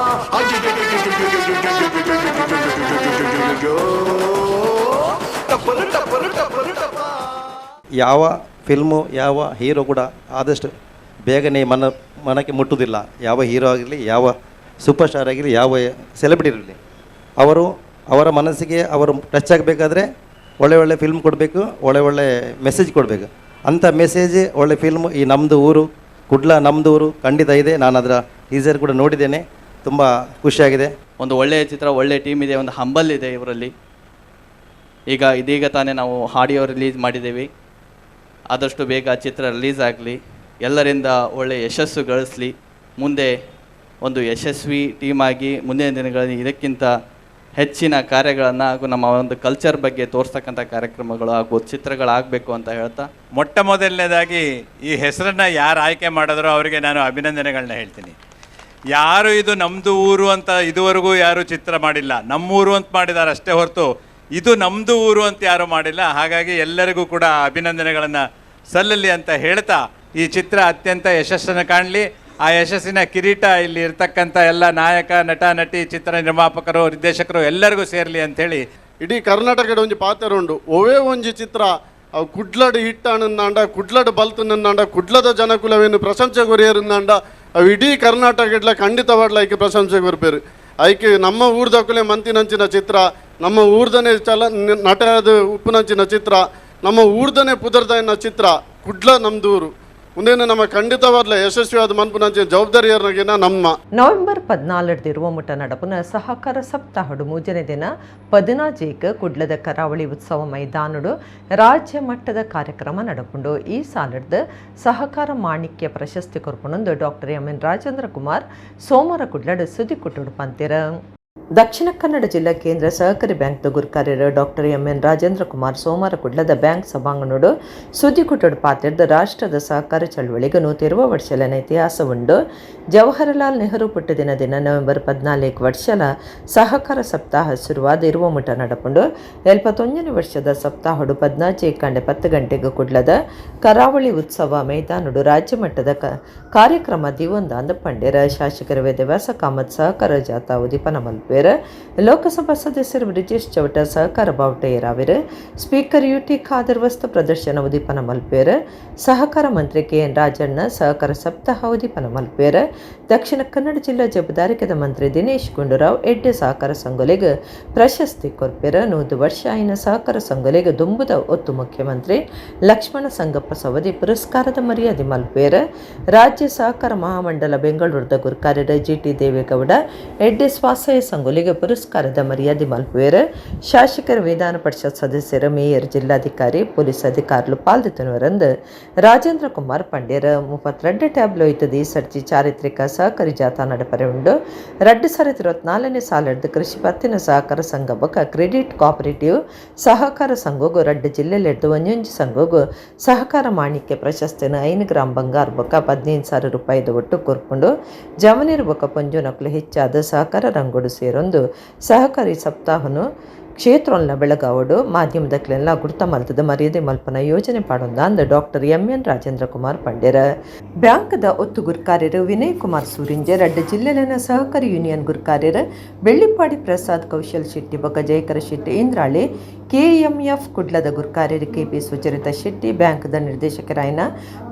ಅಯ್ಯೋ, ಟಪ್ಪರು ಟಪ್ಪರು ಟಪ್ಪರು ಟಪ್ಪ. ಯಾವ ಫಿಲ್ಮು, ಯಾವ ಹೀರೋ ಕೂಡ ಆದಷ್ಟು ಬೇಗನೆ ಮನಕ್ಕೆ ಮುಟ್ಟುವುದಿಲ್ಲ. ಯಾವ ಹೀರೋ ಆಗಿರಲಿ, ಯಾವ ಸೂಪರ್ ಸ್ಟಾರ್ ಆಗಿರಲಿ, ಯಾವ ಸೆಲೆಬ್ರಿಟಿ ಇರಲಿ, ಅವರು ಅವರ ಮನಸ್ಸಿಗೆ ಅವರು ಟಚ್ ಆಗಬೇಕಾದ್ರೆ ಒಳ್ಳೆ ಒಳ್ಳೆ ಫಿಲ್ಮ್ ಕೊಡಬೇಕು, ಒಳ್ಳೆ ಒಳ್ಳೆ ಮೆಸೇಜ್ ಕೊಡಬೇಕು. ಅಂಥ ಮೆಸೇಜ್, ಒಳ್ಳೆ ಫಿಲ್ಮ್ ಈ ನಮ್ಮದು ಊರು ಕುಡ್ಲ ನಮ್ಮದು ಊರು ಖಂಡಿತ ಇದೆ. ನಾನು ಅದರ ಟೀಸರ್ ಕೂಡ ನೋಡಿದ್ದೇನೆ, ತುಂಬ ಖುಷಿಯಾಗಿದೆ. ಒಂದು ಒಳ್ಳೆಯ ಚಿತ್ರ, ಒಳ್ಳೆಯ ಟೀಮ್ ಇದೆ, ಒಂದು ಹಂಬಲ್ ಇದೆ ಇವರಲ್ಲಿ. ಈಗ ಇದೀಗ ತಾನೇ ನಾವು ಆಡಿಯೋ ರಿಲೀಸ್ ಮಾಡಿದ್ದೀವಿ. ಆದಷ್ಟು ಬೇಗ ಚಿತ್ರ ರಿಲೀಸ್ ಆಗಲಿ, ಎಲ್ಲರಿಂದ ಒಳ್ಳೆಯ ಯಶಸ್ಸು ಗಳಿಸಲಿ. ಮುಂದೆ ಒಂದು ಯಶಸ್ವಿ ಟೀಮಾಗಿ ಮುಂದಿನ ದಿನಗಳಲ್ಲಿ ಇದಕ್ಕಿಂತ ಹೆಚ್ಚಿನ ಕಾರ್ಯಗಳನ್ನು ಹಾಗೂ ನಮ್ಮ ಒಂದು ಕಲ್ಚರ್ ಬಗ್ಗೆ ತೋರಿಸ್ತಕ್ಕಂಥ ಕಾರ್ಯಕ್ರಮಗಳು ಹಾಗೂ ಚಿತ್ರಗಳಾಗಬೇಕು ಅಂತ ಹೇಳ್ತಾ, ಮೊಟ್ಟ ಮೊದಲನೇದಾಗಿ ಈ ಹೆಸರನ್ನು ಯಾರು ಆಯ್ಕೆ ಮಾಡಿದ್ರೋ ಅವರಿಗೆ ನಾನು ಅಭಿನಂದನೆಗಳನ್ನ ಹೇಳ್ತೀನಿ. ಯಾರು ಇದು ನಮ್ಮದು ಊರು ಅಂತ ಇದುವರೆಗೂ ಯಾರೂ ಚಿತ್ರ ಮಾಡಿಲ್ಲ. ನಮ್ಮೂರು ಅಂತ ಮಾಡಿದ್ದಾರೆ ಅಷ್ಟೇ ಹೊರತು ಇದು ನಮ್ಮದು ಊರು ಅಂತ ಯಾರೂ ಮಾಡಿಲ್ಲ. ಹಾಗಾಗಿ ಎಲ್ಲರಿಗೂ ಕೂಡ ಅಭಿನಂದನೆಗಳನ್ನು ಸಲ್ಲಲಿ ಅಂತ ಹೇಳ್ತಾ, ಈ ಚಿತ್ರ ಅತ್ಯಂತ ಯಶಸ್ಸನ್ನು ಕಾಣಲಿ. ಆ ಯಶಸ್ಸಿನ ಕಿರೀಟ ಇಲ್ಲಿ ಇರ್ತಕ್ಕಂಥ ಎಲ್ಲ ನಾಯಕ, ನಟ, ನಟಿ, ಚಿತ್ರ ನಿರ್ಮಾಪಕರು, ನಿರ್ದೇಶಕರು ಎಲ್ಲರಿಗೂ ಸೇರಲಿ ಅಂಥೇಳಿ. ಇಡೀ ಕರ್ನಾಟಕದ ಒಂಜಿ ಪಾತ್ರ ಉಂಡು. ಒವೇ ಒಂಜಿ ಚಿತ್ರ ಅವು ಕುಡ್ಲಡ್ ಹಿಟ್ಟಾಣಂದಾಂಡ, ಕುಡ್ಲಡ್ ಬಲ್ತನಂದಾಂಡ, ಕುಡ್ಲದ ಜನಕುಲವೇನು ಪ್ರಶಂಸೆ ಕೊರಿಯರಿಂದಾಂಡ, ಅವು ಇಡೀ ಕರ್ನಾಟಕ ಇಡ್ಲ ಖಂಡಿತವಾಡ್ಲ ಐಕೆ ಪ್ರಶಂಸೆ ಕೊರ್ಪೇರು. ಐಕೆ ನಮ್ಮ ಊರ್ದಕ್ಕುಲೆ ಮಂತಿನಂಚಿನ ಚಿತ್ರ, ನಮ್ಮ ಊರ್ದನೆ ಚಲ ನಟದ ಉಪ್ಪುನಂಚಿನ ಚಿತ್ರ, ನಮ್ಮ ಊರ್ದನೆ ಪುದರ್ದನ ಚಿತ್ರ ಕುಡ್ಲ ನಮ್ದೂರು. ಮುಂದೇನು ನಮ್ಮ ಖಂಡಿತವಾದ್ಲ ಯಶಸ್ವಿಯಾದ ಮನ್ಪುನಂಚಿನ ಜವಾಬ್ದಾರಿಯರ್ನಗಿನ ನಮ್ಮ ನವೆಂಬರ್ 14 ಮುಟ್ಟ ನಡಪುನ ಸಹಕಾರ ಸಪ್ತಾಹಡು ಮೂಜನೇ ದಿನ 14ಕ್ಕೆ ಕುಡ್ಲದ ಕರಾವಳಿ ಉತ್ಸವ ಮೈದಾನಡು ರಾಜ್ಯ ಮಟ್ಟದ ಕಾರ್ಯಕ್ರಮ ನಡಪುಂಡು. ಈ ಸಾಲದ ಸಹಕಾರ ಮಾಣಿಕ್ಯ ಪ್ರಶಸ್ತಿ ಕೊರ್ಪುನೊಂದು ಡಾಕ್ಟರ್ ಎಂ ಎನ್ ರಾಜೇಂದ್ರ ಕುಮಾರ್ ಸೋಮವಾರ ಕುಡ್ಲಡ್ ಸುದ್ದಿ ಕೊಟ್ಟುಡು ಪಂತೆರ್. ದಕ್ಷಿಣ ಕನ್ನಡ ಜಿಲ್ಲಾ ಕೇಂದ್ರ ಸಹಕಾರಿ ಬ್ಯಾಂಕ್ದ ಗುರುಕಾರ್ಯರು doctor M N Rajendra Kumar ಸೋಮವಾರ ಕುಡ್ಲದ ಬ್ಯಾಂಕ್ ಸಭಾಂಗಣೋಡು ಸುದ್ದಿಕೂಟಡು ಪಾತೆರ್ದ್, ರಾಷ್ಟ್ರದ ಸಹಕಾರ ಚಳವಳಿಗೆ 120 ವರ್ಷಲನ ಇತಿಹಾಸ ಉಂಡು. ಜವಾಹರಲಾಲ್ ನೆಹರು ಪುಟ್ಟದಿನ ದಿನ ನವೆಂಬರ್ 14 ವರ್ಷಲ ಸಹಕಾರ ಸಪ್ತಾಹ ಶುರುವಾದ ಇರುವ ಮುಟ ನಡಪುಂಡು. 71ನೇ ವರ್ಷದ ಸಪ್ತಾಹಡು 14 ಕಂಡೆ 10 ಗಂಟೆಗೆ ಕುಡ್ಲದ ಕರಾವಳಿ ಉತ್ಸವ ಮೈದಾನಡು ರಾಜ್ಯ ಮಟ್ಟದ ಕಾರ್ಯಕ್ರಮ ದಿವೊಂದಾಂದ ಪಂಡೇರ. ಶಾಸಕರ ವೇದವ್ಯಾಸ ಕಾಮತ್ ಸಹಕಾರ ಜಾಥಾ ಉದ್ದೀಪನ ಮಲ್ಪೇರ್. ಲೋಕಸಭಾ ಸದಸ್ಯರು ಬ್ರಿಜೇಶ್ ಚೌಟ ಸಹಕಾರ ಬಾವುಟ ಏರಾವಿರ್. ಸ್ಪೀಕರ್ ಯುಟಿ ಖಾದರ್ ವಸ್ತು ಪ್ರದರ್ಶನ ಉದ್ದೀಪನ ಮಲ್ಪೇರ್. ಸಹಕಾರ ಮಂತ್ರಿ ಕೆ ಎನ್ ರಾಜಣ್ಣ ಸಹಕಾರ ಸಪ್ತಾಹ ಉದ್ದೀಪನ ಮಲ್ಪೇರ್. ದಕ್ಷಿಣ ಕನ್ನಡ ಜಿಲ್ಲಾ ಜಬದಾರಿಕೆದ ಮಂತ್ರಿ ದಿನೇಶ್ ಗುಂಡೂರಾವ್ ಎಡ್ಡೆ ಸಹಕಾರ ಸಂಘಲೆಗ್ ಪ್ರಶಸ್ತಿ ಕೊರ್ಪೆರ್. 100 ವರ್ಷ ಆಯಿನ ಸಹಕಾರ ಸಂಘಲೆಗ್ ದುಂಬುದ ಒತ್ತು ಮುಖ್ಯಮಂತ್ರಿ ಲಕ್ಷ್ಮಣ ಸಂಗಪ್ಪ ಸವದಿ ಪುರಸ್ಕಾರದ ಮರ್ಯಾದೆ ಮಲ್ಪುವೆರ್. ರಾಜ್ಯ ಸಹಕಾರ ಮಹಾಮಂಡಲ ಬೆಂಗಳೂರದ ಗುರ್ಕಾರ್ಯರ ಜಿಟಿ ದೇವೇಗೌಡ ಎಡ್ಡೆ ಸ್ವಾಶ್ರಯ ಸಂಘಲೆಗ್ ಪುರಸ್ಕಾರದ ಮರ್ಯಾದೆ ಮಲ್ಪುವೆರ್. ಶಾಸಕರ, ವಿಧಾನ ಪರಿಷತ್ ಸದಸ್ಯರು, ಮೇಯರ್, ಜಿಲ್ಲಾಧಿಕಾರಿ, ಪೊಲೀಸ್ ಅಧಿಕಾರಿಗಳು ಪಾಲ್ದಿತ್ತನವರಂದು ರಾಜೇಂದ್ರ ಕುಮಾರ್ ಪಂಡ್ಯರ್. 32 ಟ್ಯಾಬ್ಲೋ ಇತ್ತದ ಈ ಸರ್ಜಿ ಚಾರಿತ್ರಿಕ ಸಹಕಾರಿ ಜಾಥಾ ನಡಪರೆ ಉಂಡು. 2024ನೇ ಸಾಲದ ಕೃಷಿ ಪತ್ತಿನ ಸಹಕಾರ ಸಂಘ ಬೊಕ್ಕ ಕ್ರೆಡಿಟ್ ಕೋಆಪರೇಟಿವ್ ಸಹಕಾರ ಸಂಘಗು 2 ಜಿಲ್ಲೆಲೆಡ್ದು ಒಂಜೊಂಜಿ ಸಂಘಗು ಸಹಕಾರ ಮಾಣಿಕ್ಯ ಪ್ರಶಸ್ತಿನ 5 ಗ್ರಾಂ ಬಂಗಾರ ಬೊಕ್ಕ 15,000 ರೂಪಾಯಿದ ಒಟ್ಟು ಕೊರ್ಪುಂಡು. ಜವನೀರು ಬೊಕ್ಕ ಪೊಂಜೋನಕ್ಲು ಹೆಚ್ಚಾದ ಸಹಕಾರ ರಂಗೋಡು ಸೇರೊಂದು ಸಹಕಾರಿ ಸಪ್ತಾಹನು ಕ್ಷೇತ್ರೊಲ್ನ ಬೆಳಗಾವಡು ಮಾಧ್ಯಮದಕ್ಲೆಲ್ಲ ಗುರ್ತ ಮಲ್ತದ ಮರ್ಯಾದೆ ಮಲ್ಪನ ಯೋಜನೆ ಪಾಡೊಂದ ಅಂದ್ ಡಾಕ್ಟರ್ ಎಂ.ಎನ್. ರಾಜೇಂದ್ರ ಕುಮಾರ್ ಪಂಡ್ಯರ್. ಬ್ಯಾಂಕ್ದ ಒತ್ತು ಗುರ್ಕಾರ್ಯರು ವಿನಯ್ ಕುಮಾರ್ ಸೂರಿಂಜೆ, 2 ಜಿಲ್ಲೆಲಿನ ಸಹಕಾರಿ ಯೂನಿಯನ್ ಗುರ್ಕಾರ್ಯರು ಬೆಳ್ಳಿಪ್ಪಾಡಿ ಪ್ರಸಾದ್, ಕೌಶಲ್ ಶೆಟ್ಟಿ ಬೊಕ್ಕ ಜಯಕರ ಶೆಟ್ಟಿ ಇಂದ್ರಾಳಿ, ಕೆಎಂಎಫ್ ಕುಡ್ಲದ ಗುರ್ಕಾರ್ಯರು ಕೆಪಿ ಸುಚರಿತಾ ಶೆಟ್ಟಿ, ಬ್ಯಾಂಕ್ದ ನಿರ್ದೇಶಕರಾಯನ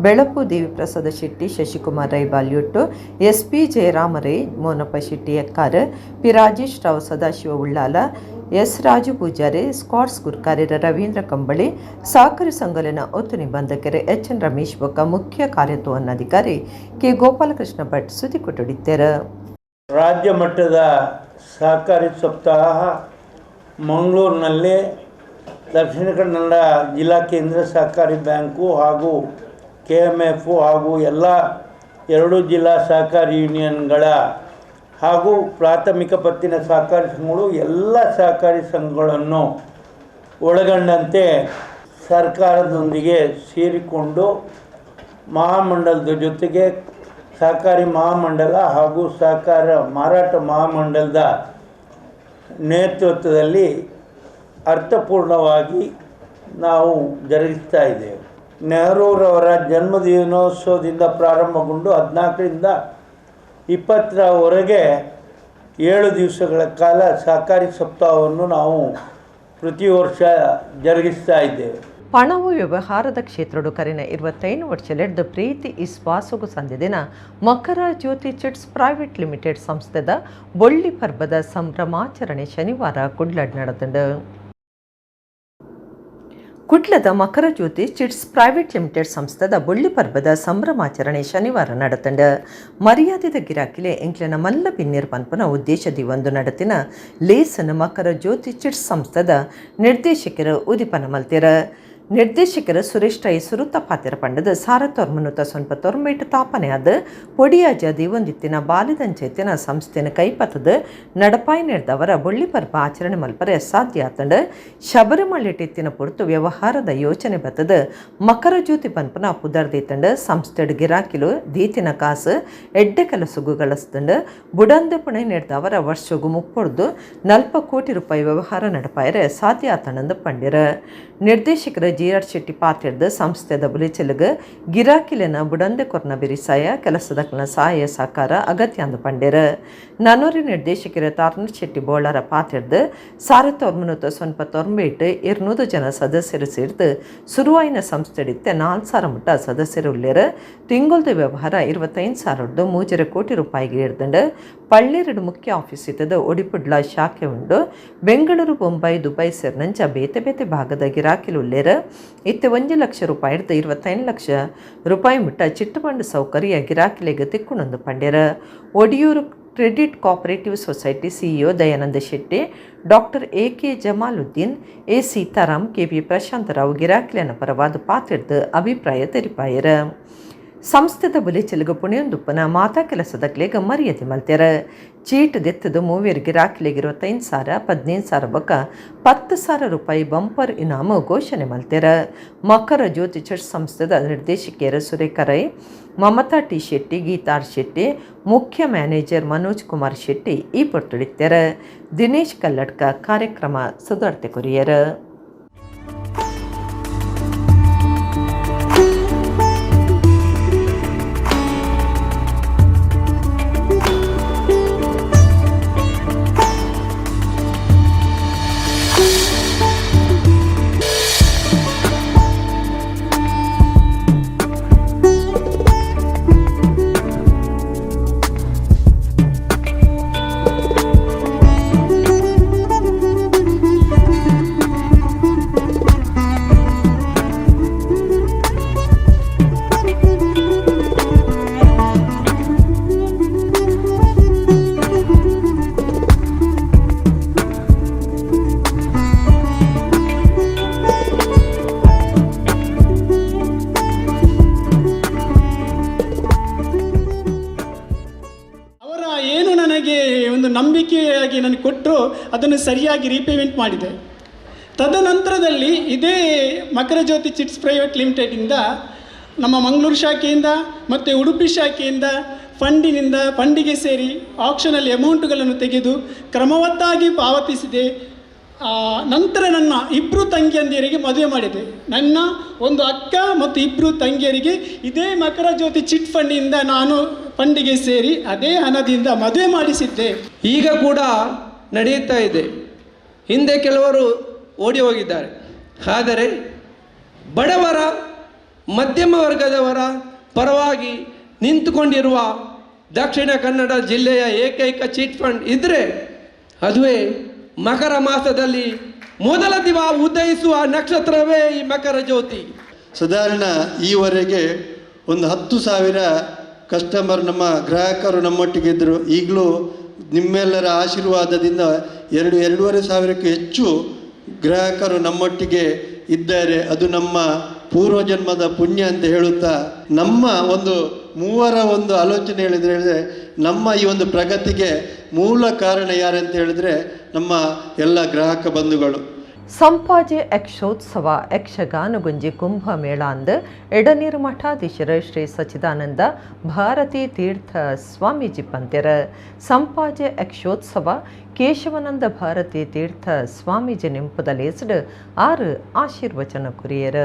Belapu Deviprasada Shetty, Shashikumar Rai Balyottu, S P. Jayarama Rai, Monappa Shetty Ekkar, P. Rajesh Rao, Sadashiva Ullal, S. Raju Poojary, scouts ಗುರ್ಕಾರ್ಯರ ರವೀಂದ್ರ ಕಂಬಳಿ, ಸಹಕಾರಿ ಸಂಘಲಿನ ಒತ್ತು ನಿಬಂಧಕರು ಎಚ್.ಎನ್. ರಮೇಶ್ ಬೊಕ್ಕ ಮುಖ್ಯ ಕಾರ್ಯತ್ವನ್ನಾಧಿಕಾರಿ ಕೆ. ಗೋಪಾಲಕೃಷ್ಣ ಭಟ್ ಸುದ್ದಿ ಕೊಟ್ಟುಡಿದ್ದಾರೆ. ರಾಜ್ಯ ಮಟ್ಟದ ಸಹಕಾರಿ ಸಪ್ತಾಹ ಮಂಗಳೂರಿನಲ್ಲಿ ದಕ್ಷಿಣ ಕನ್ನಡ ಜಿಲ್ಲಾ ಕೇಂದ್ರ ಸಹಕಾರಿ ಬ್ಯಾಂಕು ಹಾಗೂ ಕೆಎಂಎಫ್ ಹಾಗೂ ಎಲ್ಲ 2 ಜಿಲ್ಲಾ ಸಹಕಾರಿ ಯೂನಿಯನ್ಗಳ ಹಾಗೂ ಪ್ರಾಥಮಿಕ ಪತ್ತಿನ ಸಹಕಾರಿ ಸಂಘಗಳು ಎಲ್ಲ ಸಹಕಾರಿ ಸಂಘಗಳನ್ನು ಒಳಗೊಂಡಂತೆ ಸರ್ಕಾರದೊಂದಿಗೆ ಸೇರಿಕೊಂಡು ಮಹಾಮಂಡಲದ ಜೊತೆಗೆ ಸಹಕಾರಿ ಮಹಾಮಂಡಲ ಹಾಗೂ ಸಹಕಾರ ಮಾರಾಟ ಮಹಾಮಂಡಲದ ನೇತೃತ್ವದಲ್ಲಿ ಅರ್ಥಪೂರ್ಣವಾಗಿ ನಾವು ಜರುಗಿಸ್ತಾ ಇದ್ದೇವೆ. ನೆಹರೂರವರ ಜನ್ಮದಿನೋತ್ಸವದಿಂದ ಪ್ರಾರಂಭಗೊಂಡು 14ರಿಂದ 20ರವರೆಗೆ 7 ದಿವಸಗಳ ಕಾಲ ಸಹಕಾರಿ ಸಪ್ತಾಹವನ್ನು ನಾವು ಪ್ರತಿ ವರ್ಷ ಜರುಗಿಸ್ತಾ ಇದ್ದೇವೆ. ಪಣವು ವ್ಯವಹಾರದ ಕ್ಷೇತ್ರಡು ಕರಿನ 25 ವರ್ಷಲೆಡ್ದು ಪ್ರೀತಿ ಇಸ್ವಾಸಗು ಸಂದಿದಿನ ಮಕರ ಜ್ಯೋತಿ ಚಿಟ್ಸ್ ಪ್ರೈವೇಟ್ ಲಿಮಿಟೆಡ್ ಸಂಸ್ಥೆದ ಬೊಳ್ಳಿ ಪರ್ಬದ ಸಂಭ್ರಮಾಚರಣೆ ಶನಿವಾರ ಕುಡ್ಲಡ್ ನಡೆದಂಡು. ಕುಡ್ಲದ ಮಕರ ಜ್ಯೋತಿ ಚಿಟ್ಸ್ ಪ್ರೈವೇಟ್ ಲಿಮಿಟೆಡ್ ಸಂಸ್ಥೆದ ಬೊಳ್ಳಿ ಪರ್ಬದ ಸಂಭ್ರಮಾಚರಣೆ ಶನಿವಾರ ನಡೆತಂಡ. ಮರ್ಯಾದೆದ ಗಿರಾಕಿಲೆ ಎಂಕ್ಲೆನ ಮಲ್ಲ ಬಿನ್ನಿರ್ ಪನ್ಪುನ ಉದ್ದೇಶದಿ ಒಂದು ನಡತಿನ ಲೇಸನ ಮಕರ ಜ್ಯೋತಿ ಚಿಟ್ಸ್ ಸಂಸ್ಥೆದ ನಿರ್ದೇಶಕರು ಉದಿಪನ ಮಲ್ತಿರ. ನಿರ್ದೇಶಕರು ಸುರೇಶ್ ರೈ ಸುರುತ ಪಾತಿರ ಪಂಡದ ಸಾರತೊರ್ಮನುತ ಸೊನ್ಪ ತೊರ್ಮೇಟ್ ತಾಪನೆ ಆದ ಪೊಡಿಯಾಜ ದಿವೊಂದಿತ್ತಿನ ಬಾಲಿದಂಚೆತ್ತಿನ ಸಂಸ್ಥೆನ ಕೈಪತದ ನಡಪಾಯಿ ನೆಡ್ದವರ ಬೊಳ್ಳಿ ಪರ್ಬ ಆಚರಣೆ ಮಲ್ಪರೆ ಸಾಧ್ಯ ಆತಂಡ. ಶಬರಿಮಲೆಟಿತ್ತಿನ ಪೊರ್ತು ವ್ಯವಹಾರದ ಯೋಚನೆ ಬತ್ತದ ಮಕರ ಜ್ಯೋತಿ ಪನ್ಪನ ಪುದರ್ದೀತಂಡ. ಸಂಸ್ಥೆಡ್ ಗಿರಾಕಿಲು ದೀತಿನ ಕಾಸು ಎಡ್ಡೆ ಕೆಲಸುಗು ಗಳಸ್ತಂಡ. ಬುಡಂದ ಪುಣೆ ನೆಡ್ದವರ ವರ್ಷಗು 30-40 ಕೋಟಿ ರೂಪಾಯಿ ವ್ಯವಹಾರ ನಡಪಾಯರೆ ಸಾಧ್ಯ ಆತಂಡಂದು ಪಂಡಿರ. ನಿರ್ದೇಶಕರು ಜಿ ಆರ್ ಶೆಟ್ಟಿ ಪಾತಿರ್ದು ಸಂಸ್ಥೆದ ಬುಲಿಚೆಲುಗು ಗಿರಾಕಿಲೆನ ಬುಡಂದೆ ಕೊರ್ನ ಬಿರಿಸಾಯ ಕೆಲಸದಕ್ಲ ಸಹಾಯ ಸಹಕಾರ ಅಗತ್ಯ ಅಂದು ಪಂಡಿರ. ನನೂರಿ ನಿರ್ದೇಶಕರ ತಾರ್ನರ್ ಶೆಟ್ಟಿ ಬೋಳಾರ ಪಾತಿರ್ದು 1398 200 ಜನ ಸದಸ್ಯರು ಸೇರ್ದು ಸುರುವಾಯಿನ ಸಂಸ್ಥೆಡಿತ್ತೆ 4,000 ಮುಟ್ಟ ಸದಸ್ಯರು ಉಳ್ಳೇರು. ತಿಂಗೊಲ್ದ ವ್ಯವಹಾರ 25,000 3.5 ಕೋಟಿ ರೂಪಾಯಿಗೆ ಇರ್ದಂಡು. ಪಳ್ಳಿರಡು ಮುಖ್ಯ ಆಫೀಸ್ ಇತ್ತದ ಒಡಿಪುಡ್ಲ ಶಾಖೆ ಉಂಡು. ಬೆಂಗಳೂರು, ಬೊಂಬೈ, ದುಬೈ ಸೇರಿನಂಚ ಬೇತೆ ಬೇತೆ ಭಾಗದ ಗಿರಾಕಿಲು ಉಳ್ಳೇರು. ಇತ್ತೆ 1 ಲಕ್ಷ ರೂಪಾಯಿ 25 ಲಕ್ಷ ರೂಪಾಯಿ ಮುಟ್ಟ ಚಿಟ್ಟುಬಂಡು ಸೌಕರ್ಯ ಗಿರಾಕಿಲೆಗ್ ತಿಕ್ಕುಣೊಂದು ಪಂಡ್ಯರ. Odiyoor credit cooperative society CEO Dayananda Shetty, doctor A K Jamaluddin, A Sitaram, K P Prashantharao ಗಿರಾಕಿಲೆನ ಪರವಾದ ಪಾತಿರ್ದು ಅಭಿಪ್ರಾಯ ತೆರಿಪಾಯರ. ಸಂಸ್ಥೆದ ಬುಲೆಚೆಲುಗು ಪುಣೆಯೊಂದುಪ್ಪನ ಮಾತಾ ಕೆಲಸದಕ್ಲೆಗ್ ಮರ್ಯಾದೆ ಮಲ್ತೆರ. ಚೀಟ್ ದೆತ್ತದು ಮೂವೆರ್ ಗಿರಾಕಿಲೆಗ್ 25,000, 15,000 ಬೊಕ್ಕ 10,000 ರೂಪಾಯಿ ಬಂಪರ್ ಇನಾಮು ಘೋಷಣೆ ಮಲ್ತೆರ. ಮಕರ ಜ್ಯೋತಿ ಚರ್ಚ್ ಸಂಸ್ಥೆದ ನಿರ್ದೇಶಕಿಯರು ಸುರೇಖ ರೈ, ಮಮತಾ ಟಿ ಶೆಟ್ಟಿ, ಗೀತಾರ್ ಶೆಟ್ಟಿ, ಮುಖ್ಯ ಮ್ಯಾನೇಜರ್ ಮನೋಜ್ ಕುಮಾರ್ ಶೆಟ್ಟಿ ಈ ಪೊರ್ತುಡಿತ್ತೆರ. ದಿನೇಶ್ ಕಲ್ಲಡ್ಕ ಕಾರ್ಯಕ್ರಮ ಸುಧಾರ್ತೆ ಕೊರಿಯರ್. ಅದನ್ನು ಸರಿಯಾಗಿ ರೀಪೇಮೆಂಟ್ ಮಾಡಿದೆ. ತದನಂತರದಲ್ಲಿ ಇದೇ ಮಕರ ಜ್ಯೋತಿ ಚಿಟ್ಸ್ ಪ್ರೈವೇಟ್ ಲಿಮಿಟೆಡಿಂದ ನಮ್ಮ ಮಂಗಳೂರು ಶಾಖೆಯಿಂದ ಮತ್ತು ಉಡುಪಿ ಶಾಖೆಯಿಂದ ಫಂಡಿಗೆ ಸೇರಿ ಆಕ್ಷನಲ್ಲಿ ಅಮೌಂಟುಗಳನ್ನು ತೆಗೆದು ಕ್ರಮವತ್ತಾಗಿ ಪಾವತಿಸಿದೆ. ನಂತರ ನನ್ನ ಇಬ್ಬರು ತಂಗಿಯಂದಿಯರಿಗೆ ಮದುವೆ ಮಾಡಿದೆ. ನನ್ನ ಒಂದು ಅಕ್ಕ ಮತ್ತು ಇಬ್ಬರು ತಂಗಿಯರಿಗೆ ಇದೇ ಮಕರ ಜ್ಯೋತಿ ಚಿಟ್ ಫಂಡಿಂದ ನಾನು ಫಂಡಿಗೆ ಸೇರಿ ಅದೇ ಹಣದಿಂದ ಮದುವೆ ಮಾಡಿಸಿದ್ದೆ. ಈಗ ಕೂಡ ನಡೆಯುತ್ತಾ ಇದೆ. ಹಿಂದೆ ಕೆಲವರು ಓಡಿ ಹೋಗಿದ್ದಾರೆ, ಆದರೆ ಬಡವರ ಮಧ್ಯಮ ವರ್ಗದವರ ಪರವಾಗಿ ನಿಂತುಕೊಂಡಿರುವ ದಕ್ಷಿಣ ಕನ್ನಡ ಜಿಲ್ಲೆಯ ಏಕೈಕ ಚಿಟ್ ಫಂಡ್ ಇದ್ದರೆ ಅದುವೇ ಮಕರ ಮಾಸದಲ್ಲಿ ಮೊದಲ ದಿವ ಉದಯಿಸುವ ನಕ್ಷತ್ರವೇ ಈ ಮಕರ ಜ್ಯೋತಿ. ಸಾಧಾರಣ ಈವರೆಗೆ ಒಂದು 10,000 ಕಸ್ಟಮರ್, ನಮ್ಮ ಗ್ರಾಹಕರು ನಮ್ಮೊಟ್ಟಿಗೆ ಇದ್ದರು. ಈಗಲೂ ನಿಮ್ಮೆಲ್ಲರ ಆಶೀರ್ವಾದದಿಂದ 2,000-2,500ಕ್ಕೂ ಹೆಚ್ಚು ಗ್ರಾಹಕರು ನಮ್ಮೊಟ್ಟಿಗೆ ಇದ್ದಾರೆ. ಅದು ನಮ್ಮ ಪೂರ್ವಜನ್ಮದ ಪುಣ್ಯ ಅಂತ ಹೇಳುತ್ತಾ, ನಮ್ಮ ಒಂದು ಮೂವರ ಒಂದು ಆಲೋಚನೆ ಹೇಳಿದರೆ ನಮ್ಮ ಈ ಒಂದು ಪ್ರಗತಿಗೆ ಮೂಲ ಕಾರಣ ಯಾರಂತ ಹೇಳಿದರೆ ನಮ್ಮ ಎಲ್ಲ ಗ್ರಾಹಕ ಬಂಧುಗಳು. ಸಂಪಾಜೆ ಯಕ್ಷೋತ್ಸವ ಯಕ್ಷಗಾನಗುಂಜಿ ಕುಂಭಮೇಳ ಅಂದು ಎಡನೀರು ಮಠಾಧೀಶರ ಶ್ರೀ ಸಚ್ಚಿದಾನಂದ ಭಾರತೀ ತೀರ್ಥ ಸ್ವಾಮೀಜಿ ಪಂತ್ಯರ. ಸಂಪಾಜೆ ಯಕ್ಷೋತ್ಸವ ಕೇಶವಾನಂದ ಭಾರತೀ ತೀರ್ಥ ಸ್ವಾಮೀಜಿ ನಿಂಪುದಲೇಸಡು 6 ಆಶೀರ್ವಚನ ಕುರಿಯರ.